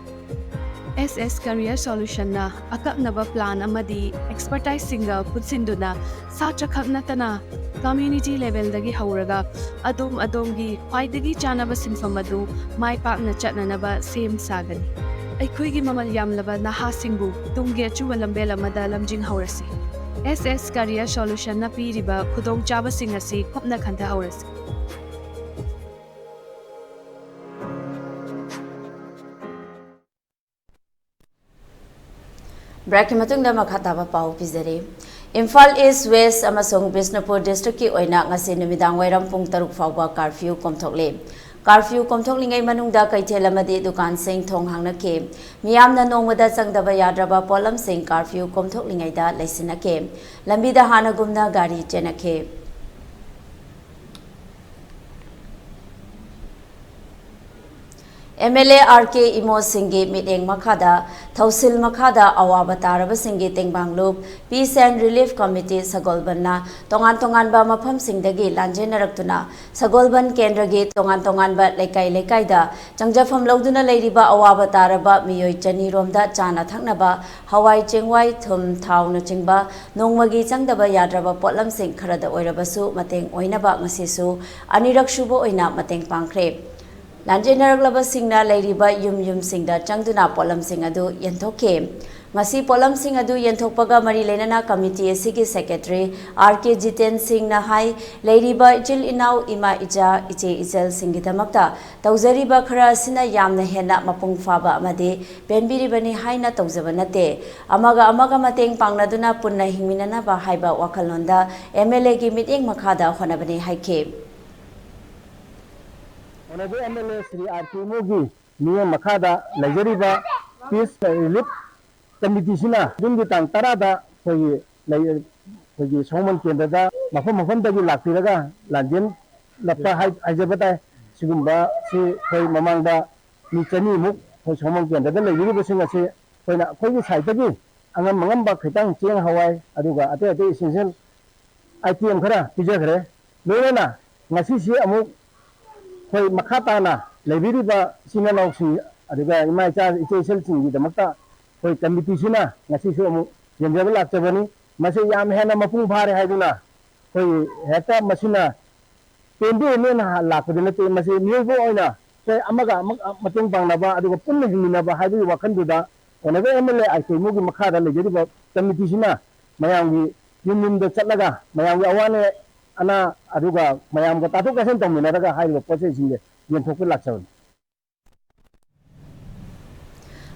S S Career Solution ꯅ ꯑꯀꯛꯅꯕ plan ꯑꯃꯗꯤ expertise ꯁꯤꯡꯒ ꯄꯨꯟꯁꯤꯟꯗꯨꯅ ꯁꯥꯇ꯭ꯔ ꯈꯛ ꯅꯠꯇꯅ community level ꯗꯒꯤ ꯍꯧꯔꯒ ꯑꯗꯣꯝ ꯑꯗꯣꯝꯒꯤ ꯈ꯭ꯋꯥꯏꯗꯒꯤ ꯆꯥꯅꯕ ꯁꯤꯟꯐꯝ ꯑꯗꯨ ꯃꯥꯏ ꯄꯥꯛꯅ ꯆꯠꯅꯅꯕ ꯁꯦꯝ ꯁꯥꯒꯅꯤ꯫ ꯑꯩꯈꯣꯏꯒꯤ ꯃꯃꯜ ꯌꯥꯝꯂꯕ ꯅꯍꯥꯁꯤꯡꯕꯨ ꯇꯨꯡꯒꯤ ꯑꯆꯨꯝꯕ ꯂꯝꯕꯦꯜ ꯑꯃꯗ ꯂꯝꯖꯤꯡꯍꯧꯔꯁꯤ꯫ S S Career Solution ꯅ ꯄꯤꯔꯤꯕ ꯈꯨꯗꯣꯡꯆꯥꯕꯁꯤꯡ ꯑꯁꯤ ꯀꯨꯞꯅ ꯈꯟꯊꯍꯧꯔꯁꯤ꯫ ꯕ꯭ꯔꯦꯛꯀꯤ ꯃꯇꯨꯡꯗ ꯃꯈꯥ ꯇꯥꯕ ꯄꯥꯎ ꯄꯤꯖꯔꯤ꯫ ꯏꯝꯐꯥꯜ ꯏꯁ, ꯋꯦꯁ ꯑꯃꯁꯨꯡ ꯕꯤꯁꯅꯨꯄꯨꯔ ꯗꯤꯁꯇ꯭ꯔꯤꯛꯀꯤ ꯑꯣꯏꯅ ꯉꯁꯤ ꯅꯨꯃꯤꯗꯥꯡ ꯋꯥꯏꯔꯝ ꯄꯨꯡ ꯇꯔꯨꯛ ꯐꯥꯎꯕ ꯀꯥꯔꯐ꯭ꯌꯨ ꯀꯣꯝꯊꯣꯛꯂꯤ꯫ ꯀꯥꯔꯐ꯭ꯌꯨ ꯀꯣꯝꯊꯣꯛꯂꯤꯉꯩ ꯃꯅꯨꯡꯗ ꯀꯩꯊꯦꯜ ꯑꯃꯗꯤ ꯗꯨꯀꯥꯟꯁꯤꯡ ꯊꯣꯡ ꯍꯥꯡꯅꯈꯤ꯫ ꯃꯤꯌꯥꯝꯅ ꯅꯣꯡꯃꯗ ꯆꯪꯗꯕ ꯌꯥꯗ꯭ꯔꯕ ꯄꯣꯠꯂꯝꯁꯤꯡ ꯀꯥꯔꯐ꯭ꯌꯨ ꯀꯣꯝꯊꯣꯛꯂꯤꯉꯩꯗ ꯂꯩꯁꯤꯟꯅꯈꯤ꯫ ꯂꯝꯕꯤꯗ ꯍꯥꯟꯅꯒꯨꯝꯅ ꯒꯥꯔꯤ ꯆꯦꯟꯅꯈꯤ꯫ ꯑꯦꯝ ꯑꯦꯜ ꯑꯦ ꯑꯥꯔ ꯀꯦ ꯏꯃꯣꯁꯤꯡꯒꯤ ꯃꯤꯠꯌꯦꯡ ꯃꯈꯥꯗ, ꯊꯧꯁꯤꯜ ꯃꯈꯥꯗ ꯑꯋꯥꯕ ꯇꯥꯔꯕꯁꯤꯡꯒꯤ ꯇꯦꯡꯕꯥꯡꯂꯨꯞ Peace and Relief Committee ꯁꯒꯣꯜꯕꯟꯅ ꯇꯣꯉꯥꯟ ꯇꯣꯉꯥꯟꯕ ꯃꯐꯝꯁꯤꯡꯗꯒꯤ ꯂꯥꯟꯖꯦꯟꯅꯔꯛꯇꯨꯅ ꯁꯒꯣꯜꯕꯟ ꯀꯦꯟꯗ꯭ꯔꯒꯤ ꯇꯣꯉꯥꯟ ꯇꯣꯉꯥꯟꯕ ꯂꯩꯀꯥꯏ ꯂꯩꯀꯥꯏꯗ ꯆꯪꯖꯐꯝ ꯂꯧꯗꯨꯅ ꯂꯩꯔꯤꯕ ꯑꯋꯥꯕ ꯇꯥꯔꯕ ꯃꯤꯑꯣꯏ ꯆꯅꯤ ꯔꯣꯝꯗ ꯆꯥꯅ ꯊꯛꯅꯕ ꯍꯋꯥꯏ ꯆꯦꯡꯋꯥꯏ, ꯊꯨꯝ, ꯊꯥꯎꯅꯆꯤꯡꯕ ꯅꯣꯡꯃꯒꯤ ꯆꯪꯗꯕ ꯌꯥꯗ꯭ꯔꯕ ꯄꯣꯠꯂꯝꯁꯤꯡ ꯈꯔꯗ ꯑꯣꯏꯔꯕꯁꯨ ꯃꯇꯦꯡ ꯑꯣꯏꯅꯕ ꯉꯁꯤꯁꯨ ꯑꯅꯤꯔꯛ ꯁꯨꯕ ꯑꯣꯏꯅ ꯃꯇꯦꯡ ꯄꯥꯡꯈ꯭ꯔꯦ꯫ ꯂꯥꯟꯖꯦꯟꯅꯔꯛꯂꯕꯁꯤꯡꯅ ꯂꯩꯔꯤꯕ ꯌꯨꯝ ꯌꯨꯝꯁꯤꯡꯗ ꯆꯪꯗꯨꯅ ꯄꯣꯠꯂꯝꯁꯤꯡ ꯑꯗꯨ ꯌꯦꯟꯊꯣꯛꯈꯤ꯫ ꯉꯁꯤ ꯄꯣꯠꯂꯝꯁꯤꯡ ꯑꯗꯨ ꯌꯦꯟꯊꯣꯛꯄꯒ ꯃꯔꯤ ꯂꯩꯅꯅ ꯀꯃꯤꯇꯤ ꯑꯁꯤꯒꯤ ꯁꯦꯀ꯭ꯔꯦꯇꯔꯤ ꯑꯥꯔ ꯀꯦ ꯖꯤꯇꯦꯟ ꯁꯤꯡꯅ ꯍꯥꯏ, ꯂꯩꯔꯤꯕ ꯏꯆꯤꯜ ꯏꯅꯥꯎ, ꯏꯃꯥ ꯏꯆꯥ, ꯏꯆꯦ ꯏꯆꯜꯁꯤꯡꯒꯤꯗꯃꯛꯇ ꯇꯧꯖꯔꯤꯕ ꯈꯔ ꯑꯁꯤꯅ ꯌꯥꯝꯅ ꯍꯦꯟꯅ ꯃꯄꯨꯡ ꯐꯥꯕ ꯑꯃꯗꯤ ꯄꯦꯟꯕꯤꯔꯤꯕꯅꯤ ꯍꯥꯏꯅ ꯇꯧꯖꯕ ꯅꯠꯇꯦ꯫ ꯑꯃꯒ ꯑꯃꯒ ꯃꯇꯦꯡ ꯄꯥꯡꯅꯗꯨꯅ ꯄꯨꯟꯅ ꯍꯤꯡꯃꯤꯟꯅꯅꯕ ꯍꯥꯏꯕ ꯋꯥꯈꯜꯂꯣꯟꯗ ꯑꯦꯝ ꯑꯦꯜ ꯑꯦꯒꯤ ꯃꯤꯠꯌꯦꯡ ꯃꯈꯥꯗ ꯍꯣꯠꯅꯕꯅꯤ ꯍꯥꯏꯈꯤ꯫ Honourable M L A Shri R K ꯏꯃꯣꯒꯤ ꯃꯤꯠꯌꯦꯡ ꯃꯈꯥꯗ ꯂꯩꯖꯔꯤꯕ ꯄꯤꯁ ꯔꯤꯂꯤꯐ ꯀꯃꯤꯇꯤꯁꯤꯅ ꯖꯨꯟꯒꯤ ꯇꯥꯡ ꯇꯔꯥꯗ ꯑꯩꯈꯣꯏꯒꯤ ꯂꯩ-, ꯑꯩꯈꯣꯏꯒꯤ ꯁꯒꯣꯜꯕꯟ ꯀꯦꯟꯗ꯭ꯔꯗ ꯃꯐꯝ ꯃꯐꯝꯗꯒꯤ ꯂꯥꯛꯄꯤꯔꯒ ꯂꯥꯟꯖꯦꯟ ꯂꯛꯄ ꯍꯥꯏ-, ꯍꯥꯏꯖꯕ ꯇꯥꯏ꯫ ꯁꯤꯒꯨꯝꯕꯁꯤ ꯑꯩꯈꯣꯏ ꯃꯃꯥꯡꯗ ꯃꯤ ꯆꯅꯤꯃꯨꯛ ꯑꯩꯈꯣꯏ ꯁꯒꯣꯜꯕꯟ ꯀꯦꯟꯗ꯭ꯔꯗ ꯂꯩꯕꯤꯔꯤꯕꯁꯤꯡ ꯑꯁꯤ ꯑꯩꯈꯣꯏꯅ ꯑꯩꯈꯣꯏꯒꯤ ꯁꯥꯏꯠꯇꯒꯤ ꯑꯉꯝ ꯑꯉꯝꯕ ꯈꯤꯇꯪ ꯆꯦꯡ ꯍꯋꯥꯏ ꯑꯗꯨꯒ ꯑꯇꯩ ꯑꯇꯩ essential item ꯈꯔ ꯄꯤꯖꯈ꯭ꯔꯦ꯫ ꯂꯣꯏꯅꯅ ꯉꯁꯤꯁꯤ ꯑꯃꯨꯛ ꯑꯩꯈꯣꯏ ꯃꯈꯥ ꯇꯥꯅ ꯂꯩꯕꯤꯔꯤꯕ ꯏꯆꯤꯟ ꯏꯅꯥꯎꯁꯤꯡ ꯑꯗꯨꯒ ꯏꯃꯥ ꯏꯆꯥ ꯏꯆꯦ ꯏꯆꯜꯁꯤꯡꯒꯤꯗꯃꯛꯇ ꯑꯩꯈꯣꯏ ꯀꯃꯤꯇꯤꯁꯤꯅ ꯉꯁꯤꯁꯨ ꯑꯃꯨꯛ ꯌꯦꯡꯖꯕ ꯂꯥꯛꯆꯕꯅꯤ꯫ ꯃꯁꯤ ꯌꯥꯝ ꯍꯦꯟꯅ ꯃꯄꯨꯡ ꯐꯥꯔꯦ ꯍꯥꯏꯗꯨꯅ ꯑꯩꯈꯣꯏ ꯍꯦꯛꯇ ꯃꯁꯤꯅ ꯄꯦꯟꯗꯦ ꯍꯦꯟꯅ ꯂꯥꯛꯄꯗꯤ ꯅꯠꯇꯦ꯫ ꯃꯁꯤ ꯃꯤꯑꯣꯏꯕ ꯑꯣꯏꯅ ꯑꯩꯈꯣꯏ ꯑꯃꯒ ꯑꯃꯒ ꯃꯇꯦꯡ ꯄꯥꯡꯅꯕ ꯑꯗꯨꯒ ꯄꯨꯟꯅ ꯍꯤꯡꯃꯤꯟꯅꯕ ꯍꯥꯏꯕꯒꯤ ꯋꯥꯈꯜꯗꯨꯗ honourable M L A I K ꯏꯃꯣꯒꯤ ꯃꯈꯥꯗ ꯂꯩꯖꯔꯤꯕ ꯀꯃꯤꯇꯤꯁꯤꯅ ꯃꯌꯥꯝꯒꯤ ꯌꯨꯝ ꯌꯨꯝꯗ ꯆꯠꯂꯒ ꯃꯌꯥꯝꯒꯤ ꯑꯋꯥ ꯑꯅꯥ ꯑꯗꯨꯒ ꯃꯌꯥꯝꯒ ꯇꯥꯊꯣꯛ ꯇꯥꯁꯤꯟ ꯇꯧꯃꯤꯟꯅꯔꯒ ꯍꯥꯏꯔꯤꯕ ꯄꯣꯠ ꯆꯩꯁꯤꯡꯁꯦ ꯌꯦꯟꯊꯣꯛꯄ ꯂꯥꯛꯆꯕꯅꯤ꯫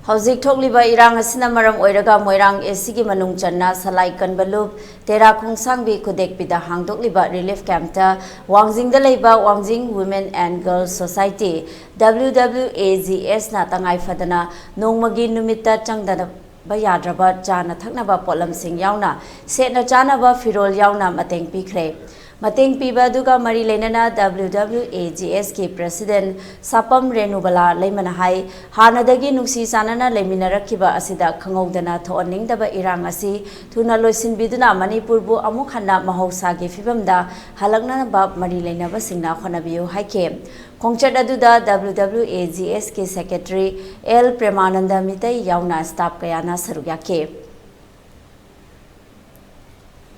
ꯍꯧꯖꯤꯛ ꯊꯣꯛꯂꯤꯕ ꯏꯔꯥꯡ ꯑꯁꯤꯅ ꯃꯔꯝ ꯑꯣꯏꯔꯒ ꯃꯣꯏꯔꯥꯡ ꯑꯦꯁꯤꯒꯤ ꯃꯅꯨꯡ ꯆꯟꯅ ꯁꯂꯥꯏ ꯀꯟꯕꯂꯨꯞ, ꯇꯦꯔꯥ ꯈꯣꯡꯁꯥꯡꯕꯤ ꯈꯨꯗꯦꯛꯄꯤꯗ ꯍꯥꯡꯗꯣꯛꯂꯤꯕ ꯔꯤꯂꯤꯐ ꯀꯦꯝꯞꯇ ꯋꯥꯡꯖꯤꯡꯗ ꯂꯩꯕ ꯋꯥꯡꯖꯤꯡ Women and Girls Society, W W A G S ꯅ ꯇꯉꯥꯏ ꯐꯗꯅ ꯅꯣꯡꯃꯒꯤ ꯅꯨꯃꯤꯠꯇ ꯆꯪꯗꯅꯕ ꯌꯥꯗ꯭ꯔꯕ ꯆꯥꯅ ꯊꯛꯅꯕ ꯄꯣꯠꯂꯝꯁꯤꯡ ꯌꯥꯎꯅ ꯁꯦꯠꯅ ꯆꯥꯅꯕ ꯐꯤꯔꯣꯜ ꯌꯥꯎꯅ ꯃꯇꯦꯡ ꯄꯤꯈ꯭ꯔꯦ꯫ ꯃꯇꯦꯡ ꯄꯤꯕ ꯑꯗꯨꯒ ꯃꯔꯤ ꯂꯩꯅꯅ W W A G S ꯀꯤ President ꯁꯥꯄꯝ ꯔꯦꯅꯨꯕꯂꯥ ꯂꯩꯃꯅ ꯍꯥꯏ, ꯍꯥꯟꯅꯗꯒꯤ ꯅꯨꯡꯁꯤ ꯆꯥꯟꯅꯅ ꯂꯩꯃꯤꯟꯅꯔꯛꯈꯤꯕ ꯑꯁꯤꯗ ꯈꯪꯍꯧꯗꯅ ꯊꯣꯛꯍꯟꯅꯤꯡꯗꯕ ꯏꯔꯥꯡ ꯑꯁꯤ ꯊꯨꯅ ꯂꯣꯏꯁꯤꯟꯕꯤꯗꯨꯅ ꯃꯅꯤꯄꯨꯔꯕꯨ ꯑꯃꯨꯛ ꯍꯟꯅ ꯃꯍꯧꯁꯥꯒꯤ ꯐꯤꯕꯝꯗ ꯍꯜꯂꯛꯅꯕ ꯃꯔꯤ ꯂꯩꯅꯕꯁꯤꯡꯅ ꯍꯣꯠꯅꯕꯤꯌꯨ ꯍꯥꯏꯈꯤ꯫ ꯈꯣꯡꯆꯠ ꯑꯗꯨꯗ W W A G S ꯀꯤ Secretary L ꯄ꯭ꯔꯦꯃꯥꯅꯟꯗ ꯃꯤꯇꯩ ꯌꯥꯎꯅ staff ꯀꯌꯥꯅ ꯁꯔꯨꯛ ꯌꯥꯈꯤ꯫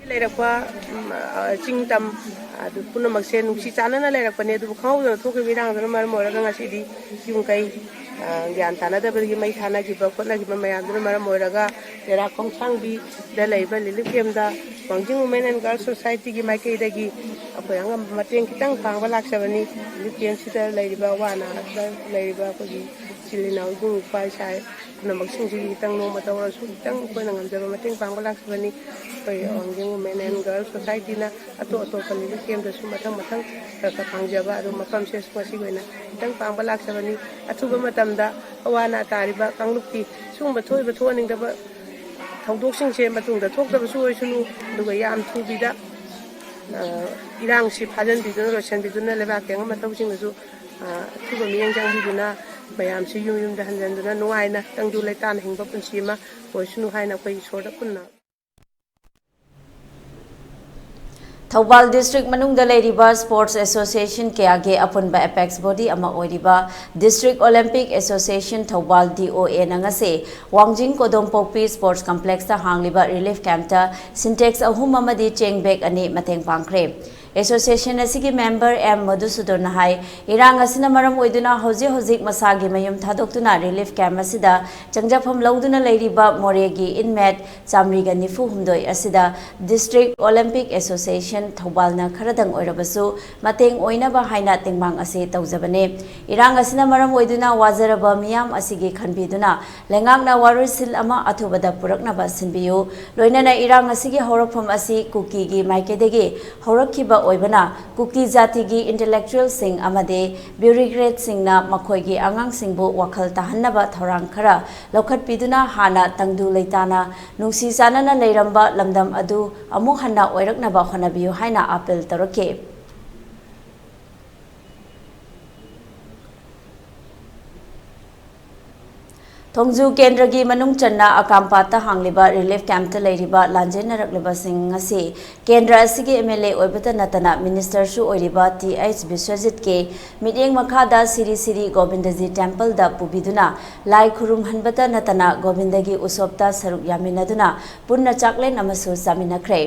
ꯂꯩꯔꯛꯄ, ꯎꯝ, ꯑ, ꯆꯤꯡ ꯇꯝ, ꯑꯗꯨ ꯄꯨꯝꯅꯃꯛꯁꯦ ꯅꯨꯡꯁꯤ ꯆꯥꯟꯅꯅ ꯂꯩꯔꯛꯄꯅꯦ꯫ ꯑꯗꯨꯕꯨ ꯈꯪꯍꯧꯗꯅ ꯊꯣꯛꯈꯤꯕ ꯏꯔꯥꯡꯗꯨꯅ ꯃꯔꯝ ꯑꯣꯏꯔꯒ ꯉꯁꯤꯗꯤ ꯌꯨꯝ ꯀꯩ, ꯑ, ꯒ꯭ꯌꯥꯟ ꯇꯥꯅꯗꯕꯗꯒꯤ ꯃꯩ ꯊꯥꯅꯈꯤꯕ ꯈꯣꯠꯅꯈꯤꯕ ꯃꯌꯥꯝꯗꯨꯅ ꯃꯔꯝ ꯑꯣꯏꯔꯒ ꯇꯦꯔꯥ ꯈꯣꯡꯁꯥꯡꯕꯤꯗ ꯂꯩꯕ relief camp ꯇ ꯋꯥꯡꯖꯤꯡ Women and Girls Society ꯒꯤ ꯃꯥꯏꯀꯩꯗꯒꯤ ꯑꯩꯈꯣꯏ ꯑꯉꯝꯕ ꯃꯇꯦꯡ ꯈꯤꯇꯪ ꯄꯥꯡꯕ ꯂꯥꯛꯆꯕꯅꯤ꯫ Relief camp ꯁꯤꯗ ꯂꯩꯔꯤꯕ ꯑꯋꯥ ꯑꯅꯥꯗ ꯂꯩꯔꯤꯕ ꯑꯩꯈꯣꯏꯒꯤ ꯏꯆꯤꯜ ꯏꯅꯥꯎ, ꯏꯕꯨꯡ ꯏꯄ꯭ꯋꯥ, ꯏꯁꯥ ꯄꯨꯝꯅꯃꯛꯁꯤꯡꯁꯤꯒꯤ ꯈꯤꯇꯪ ꯅꯣꯡꯃꯇ ꯑꯣꯏꯔꯁꯨ ꯈꯤꯇꯪ ꯑꯩꯈꯣꯏꯅ ꯉꯝꯖꯕ ꯃꯇꯦꯡ ꯄꯥꯡꯕ ꯂꯥꯛꯆꯕꯅꯤ꯫ ꯑꯩꯈꯣꯏ ꯋꯥꯡꯖꯤꯡ Women and Girls Society ꯅ ꯑꯇꯣꯞ ꯑꯇꯣꯞꯄ relief camp ꯇꯁꯨ ꯃꯊꯪ ꯃꯊꯪ ꯈꯔ ꯈꯔ ꯄꯥꯡꯖꯕ, ꯑꯗꯨ ꯃꯐꯝꯁꯦ ꯉꯁꯤꯒꯤ ꯑꯣꯏꯅ ꯈꯤꯇꯪ ꯄꯥꯡꯕ ꯂꯥꯛꯆꯕꯅꯤ꯫ ꯑꯊꯨꯕ ꯃꯇꯝꯗ ꯑꯋꯥ ꯑꯅꯥ ꯇꯥꯔꯤꯕ ꯀꯥꯡꯂꯨꯞꯀꯤ ꯁꯤꯒꯨꯝꯕ ꯊꯣꯛꯏꯕ ꯊꯣꯛꯍꯟꯅꯤꯡꯗꯕ ꯊꯧꯗꯣꯛꯁꯤꯡꯁꯦ ꯃꯇꯨꯡꯗ ꯊꯣꯛꯇꯕꯁꯨ ꯑꯣꯏꯁꯅꯨ, ꯑꯗꯨꯒ ꯌꯥꯝ ꯊꯨꯕꯤꯗ, ꯑ, ꯏꯔꯥꯡꯁꯤ ꯐꯥꯖꯟꯕꯤꯗꯨꯅ, ꯂꯣꯏꯁꯤꯟꯕꯤꯗꯨꯅ, ꯂꯩꯕꯥꯛꯀꯤ ꯑꯉꯝꯕ ꯃꯊꯧꯁꯤꯡꯗꯁꯨ, ꯑ, ꯑꯊꯨꯕ ꯃꯤꯠꯌꯦꯡ ꯆꯪꯕꯤꯗꯨꯅ, ꯃꯌꯥꯝꯁꯤ ꯌꯨꯝ ꯌꯨꯝꯗ ꯍꯟꯖꯤꯟꯗꯨꯅ ꯅꯨꯡꯉꯥꯏꯅ ꯇꯪꯗꯨ ꯂꯩꯇꯥꯅ ꯍꯤꯡꯕ ꯄꯨꯟꯁꯤ ꯑꯃ ꯑꯣꯏꯁꯅꯨ ꯍꯥꯏꯅ ꯑꯩꯈꯣꯏ ꯏꯁꯣꯔꯗ ꯄꯨꯟꯅ ꯊꯧꯕꯥꯜ district ꯃꯅꯨꯡꯗ ꯂꯩꯔꯤꯕ sports association ꯀꯌꯥꯒꯤ ꯑꯄꯨꯟꯕ apex body ꯑꯃ ꯑꯣꯏꯔꯤꯕ District Olympic Association Thoubal, D O A ꯅ ꯉꯁꯤ ꯋꯥꯡꯖꯤꯡ ꯀꯣꯗꯣꯝꯄꯣꯛꯄꯤ sports complex ꯇ ꯍꯥꯡꯂꯤꯕ relief camp ꯇ Sintex ꯑꯍꯨꯝ ꯑꯃꯗꯤ ꯆꯦꯡ bag ꯑꯅꯤ ꯃꯇꯦꯡ ꯄꯥꯡꯈ꯭ꯔꯦ꯫ ꯑꯦꯁꯣꯁꯤꯌꯦꯁꯟ ꯑꯁꯤꯒꯤ ꯃꯦꯝꯕꯔ ꯑꯦꯝ ꯃꯙꯨꯁꯨꯗꯟꯅ ꯍꯥꯏ, ꯏꯔꯥꯡ ꯑꯁꯤꯅ ꯃꯔꯝ ꯑꯣꯏꯗꯨꯅ ꯍꯧꯖꯤꯛ ꯍꯧꯖꯤꯛ ꯃꯁꯥꯒꯤ ꯃꯌꯨꯝ ꯊꯥꯗꯣꯛꯇꯨꯅ ꯔꯤꯂꯤꯐ ꯀꯦꯝꯞ ꯑꯁꯤꯗ ꯆꯪꯖꯐꯝ ꯂꯧꯗꯨꯅ ꯂꯩꯔꯤꯕ ꯃꯣꯔꯦꯒꯤ ꯏꯟꯃꯦꯠ ꯆꯥꯃꯔꯤꯒ ꯅꯤꯐꯨ ꯍꯨꯝꯗꯣꯏ ꯑꯁꯤꯗ ꯗꯤꯁꯇ꯭ꯔꯤꯛ ꯑꯣꯂꯤꯝꯄꯤꯛ ꯑꯦꯁꯣꯁꯤꯌꯦꯁꯟ ꯊꯧꯕꯥꯜꯅ ꯈꯔꯗꯪ ꯑꯣꯏꯔꯕꯁꯨ ꯃꯇꯦꯡ ꯑꯣꯏꯅꯕ ꯍꯥꯏꯅ ꯇꯦꯡꯕꯥꯡ ꯑꯁꯤ ꯇꯧꯖꯕꯅꯤ꯫ ꯏꯔꯥꯡ ꯑꯁꯤꯅ ꯃꯔꯝ ꯑꯣꯏꯗꯨꯅ ꯋꯥꯖꯔꯕ ꯃꯤꯌꯥꯝ ꯑꯁꯤꯒꯤ ꯈꯟꯕꯤꯗꯨꯅ ꯂꯩꯉꯥꯛꯅ ꯋꯥꯔꯣꯏꯁꯤꯟ ꯑꯃ ꯑꯊꯨꯕꯗ ꯄꯨꯔꯛꯅꯕ ꯁꯤꯟꯕꯤꯌꯨ꯫ ꯂꯣꯏꯅꯅ ꯏꯔꯥꯡ ꯑꯁꯤꯒꯤ ꯍꯧꯔꯛꯐꯝ ꯑꯁꯤ ꯀꯨꯀꯤꯒꯤ ꯃꯥꯏꯀꯩꯗꯒꯤ ꯍꯧꯔꯛꯈꯤꯕ ꯑꯣꯏꯕꯅ, ꯀꯨꯀꯤ ꯖꯥꯇꯤꯒꯤ ꯏꯟꯇꯦꯂꯦꯛꯆꯨꯋꯦꯜꯁꯤꯡ ꯑꯃꯗꯤ ꯕ꯭ꯌꯨꯔꯣꯀ꯭ꯔꯦꯠꯁꯤꯡꯅ ꯃꯈꯣꯏꯒꯤ ꯑꯉꯥꯡꯁꯤꯡꯕꯨ ꯋꯥꯈꯜ ꯇꯥꯍꯟꯅꯕ ꯊꯧꯔꯥꯡ ꯈꯔ ꯂꯧꯈꯠꯄꯤꯗꯨꯅ ꯍꯥꯟꯅ ꯇꯪꯗꯨ ꯂꯩꯇꯥꯅ ꯅꯨꯡꯁꯤ ꯆꯥꯟꯅꯅ ꯂꯩꯔꯝꯕ ꯂꯝꯗꯝ ꯑꯗꯨ ꯑꯃꯨꯛ ꯍꯟꯅ ꯑꯣꯏꯔꯛꯅꯕ ꯍꯣꯠꯅꯕꯤꯌꯨ ꯍꯥꯏꯅ ꯑꯥꯄꯤꯜ ꯇꯧꯔꯛꯈꯤ꯫ ꯊꯣꯡꯖꯨ ꯀꯦꯟꯗ꯭ꯔꯒꯤ ꯃꯅꯨꯡ ꯆꯟꯅ ꯑꯀꯥꯝꯄꯥꯠꯇ ꯍꯥꯡꯂꯤꯕ ꯔꯤꯂꯤꯐ ꯀꯦꯝꯞꯇ ꯂꯩꯔꯤꯕ ꯂꯥꯟꯖꯦꯟꯅꯔꯛꯂꯤꯕꯁꯤꯡ ꯉꯁꯤ ꯀꯦꯟꯗ꯭ꯔ ꯑꯁꯤꯒꯤ ꯑꯦꯝ ꯑꯦꯜ ꯑꯦ ꯑꯣꯏꯕꯇ ꯅꯠꯇꯅ ꯃꯤꯅꯤꯁꯇꯔꯁꯨ ꯑꯣꯏꯔꯤꯕ ꯇꯤ ꯑꯩꯆ ꯕꯤꯁ꯭ꯋꯖꯤꯠꯀꯤ ꯃꯤꯠꯌꯦꯡ ꯃꯈꯥꯗ ꯁꯤꯔꯤ ꯁꯤꯔꯤ ꯒꯣꯕꯤꯟꯗꯖꯤ ꯇꯦꯝꯄꯜꯗ ꯄꯨꯕꯤꯗꯨꯅ ꯂꯥꯏ ꯈꯨꯔꯨꯝꯍꯟꯕꯇ ꯅꯠꯇꯅ ꯒꯣꯕꯤꯟꯗꯒꯤ ꯎꯁꯣꯞꯇ ꯁꯔꯨꯛ ꯌꯥꯃꯤꯟꯅꯗꯨꯅ ꯄꯨꯟꯅ ꯆꯥꯛꯂꯦꯟ ꯑꯃꯁꯨ ꯆꯥꯃꯤꯟꯅꯈ꯭ꯔꯦ꯫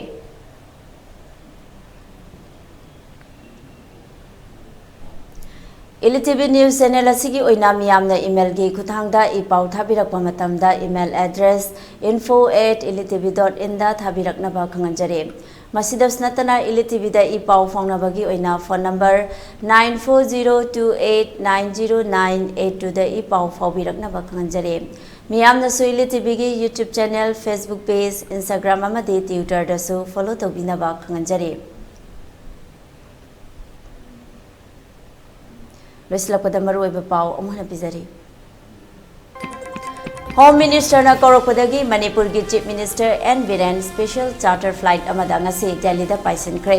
ꯏꯂꯤ ꯇꯤ ꯚꯤ ꯅ꯭ꯌꯨꯁ ꯆꯦꯅꯦꯜ ꯑꯁꯤꯒꯤ ꯑꯣꯏꯅ ꯃꯤꯌꯥꯝꯅ ꯏꯃꯦꯜꯒꯤ ꯈꯨꯠꯊꯥꯡꯗ ꯏ ꯄꯥꯎ ꯊꯥꯕꯤꯔꯛꯄ ꯃꯇꯝꯗ email address info at ilitivi dot inꯗ ꯊꯥꯕꯤꯔꯛꯅꯕ ꯈꯪꯍꯟꯖꯔꯤ꯫ ꯃꯁꯤꯗꯁꯨ ꯅꯠꯇꯅ, ꯏꯂꯤ ꯇꯤ ꯚꯤꯗ ꯏ ꯄꯥꯎ ꯐꯥꯎꯅꯕꯒꯤ ꯑꯣꯏꯅ phone number nine four zero two eight nine zero nine eight twoꯗ E ꯄꯥꯎ ꯐꯥꯎꯕꯤꯔꯛꯅꯕ ꯈꯪꯍꯟꯖꯔꯤ꯫ ꯃꯤꯌꯥꯝꯅꯁꯨ ꯏꯂꯤ ꯇꯤ ꯚꯤꯒꯤ YouTube channel, Facebook page, Instagram ꯑꯃꯗꯤ Twitterꯗꯁꯨ ꯐꯣꯂꯣ ꯇꯧꯕꯤꯅꯕ ꯈꯪꯍꯟꯖꯔꯤ꯫ ꯂꯣꯏꯁꯤꯜꯂꯛꯄꯗ ꯃꯔꯨꯑꯣꯏꯕ ꯄꯥꯎ ꯑꯃꯨꯛ ꯍꯟꯅ ꯄꯤꯖꯔꯤ꯫ ꯍꯣꯝ ꯃꯤꯅꯤꯁꯇꯔꯅ ꯀꯧꯔꯛꯄꯗꯒꯤ ꯃꯅꯤꯄꯨꯔꯒꯤ chief minister N Biren special charter flight ꯑꯃꯗ ꯉꯁꯤ ꯗꯦꯜꯂꯤꯗ ꯄꯥꯏꯁꯤꯟꯈ꯭ꯔꯦ꯫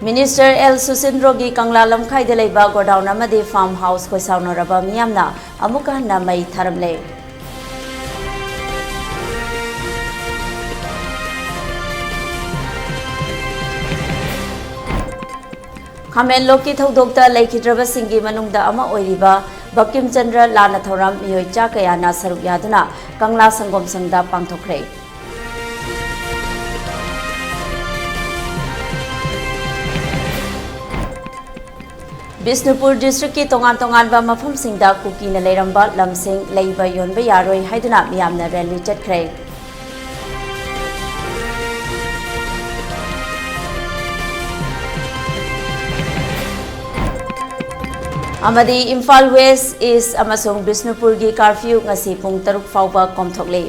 ꯃꯤꯅꯤꯁꯇꯔ ꯑꯦꯜ ꯁꯨꯁꯤꯟꯗ꯭ꯔꯣꯒꯤ ꯀꯪꯂꯥ ꯂꯝꯈꯥꯏꯗ ꯂꯩꯕ ꯒꯣꯗꯥꯎꯟ ꯑꯃꯗꯤ ꯐꯥꯔꯝ ꯍꯥꯎꯁ ꯈꯣꯏꯁꯥꯎꯅꯔꯕ ꯃꯤꯌꯥꯝꯅ ꯑꯃꯨꯛꯀ ꯍꯟꯅ ꯃꯩ ꯊꯥꯔꯝꯂꯦ꯫ ꯈꯥꯃꯦꯟꯂꯣꯛꯀꯤ ꯊꯧꯗꯣꯛꯇ ꯂꯩꯈꯤꯗ꯭ꯔꯕꯁꯤꯡꯒꯤ ꯃꯅꯨꯡꯗ ꯑꯃ ꯑꯣꯏꯔꯤꯕ ꯕꯪꯀꯤꯝ ꯆꯟꯗ꯭ꯔ ꯂꯥꯟꯅ ꯊꯧꯔꯝ ꯃꯤꯑꯣꯏ ꯆꯥ ꯀꯌꯥꯅ ꯁꯔꯨꯛ ꯌꯥꯗꯨꯅ ꯀꯪꯂꯥ ꯁꯪꯒꯣꯝ ꯁꯪꯗ ꯄꯥꯡꯊꯣꯛꯈ꯭ꯔꯦ꯫ ꯕꯤꯁꯅꯨꯄꯨꯔ ꯗꯤꯁꯇ꯭ꯔꯤꯛꯀꯤ ꯇꯣꯉꯥꯟ ꯇꯣꯉꯥꯟꯕ ꯃꯐꯝꯁꯤꯡꯗ ꯀꯨꯀꯤꯅ ꯂꯩꯔꯝꯕ ꯂꯝꯁꯤꯡ ꯂꯩꯕ ꯌꯣꯟꯕ ꯌꯥꯔꯣꯏ ꯍꯥꯏꯗꯨꯅ ꯃꯤꯌꯥꯝꯅ ꯔꯦꯂꯤ ꯆꯠꯈ꯭ꯔꯦ꯫ ꯑꯃꯗꯤ ꯏꯝꯐꯥꯜ ꯋꯦꯁ, ꯏꯁ ꯑꯃꯁꯨꯡ ꯕꯤꯁꯅꯨꯄꯨꯔꯒꯤ ꯀꯥꯔꯐ꯭ꯌꯨ ꯉꯁꯤ ꯄꯨꯡ ꯇꯔꯨꯛ ꯐꯥꯎꯕ ꯀꯣꯝꯊꯣꯛꯂꯤ꯫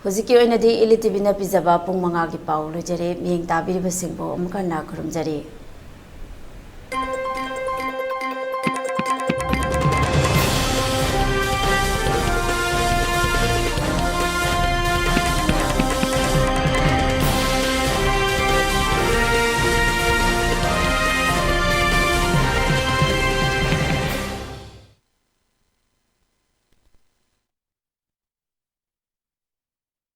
ꯍꯧꯖꯤꯛꯀꯤ ꯑꯣꯏꯅꯗꯤ ꯏꯂꯤ ꯇꯤꯚꯤꯅ ꯄꯤꯖꯕ ꯄꯨꯡ ꯃꯉꯥꯒꯤ ꯄꯥꯎ ꯂꯣꯏꯖꯔꯦ꯫ ꯃꯤꯠꯌꯦꯡ ꯇꯥꯕꯤꯔꯤꯕꯁꯤꯡꯕꯨ ꯑꯃꯨꯛ ꯍꯟꯅ ꯈꯨꯔꯨꯝꯖꯔꯤ꯫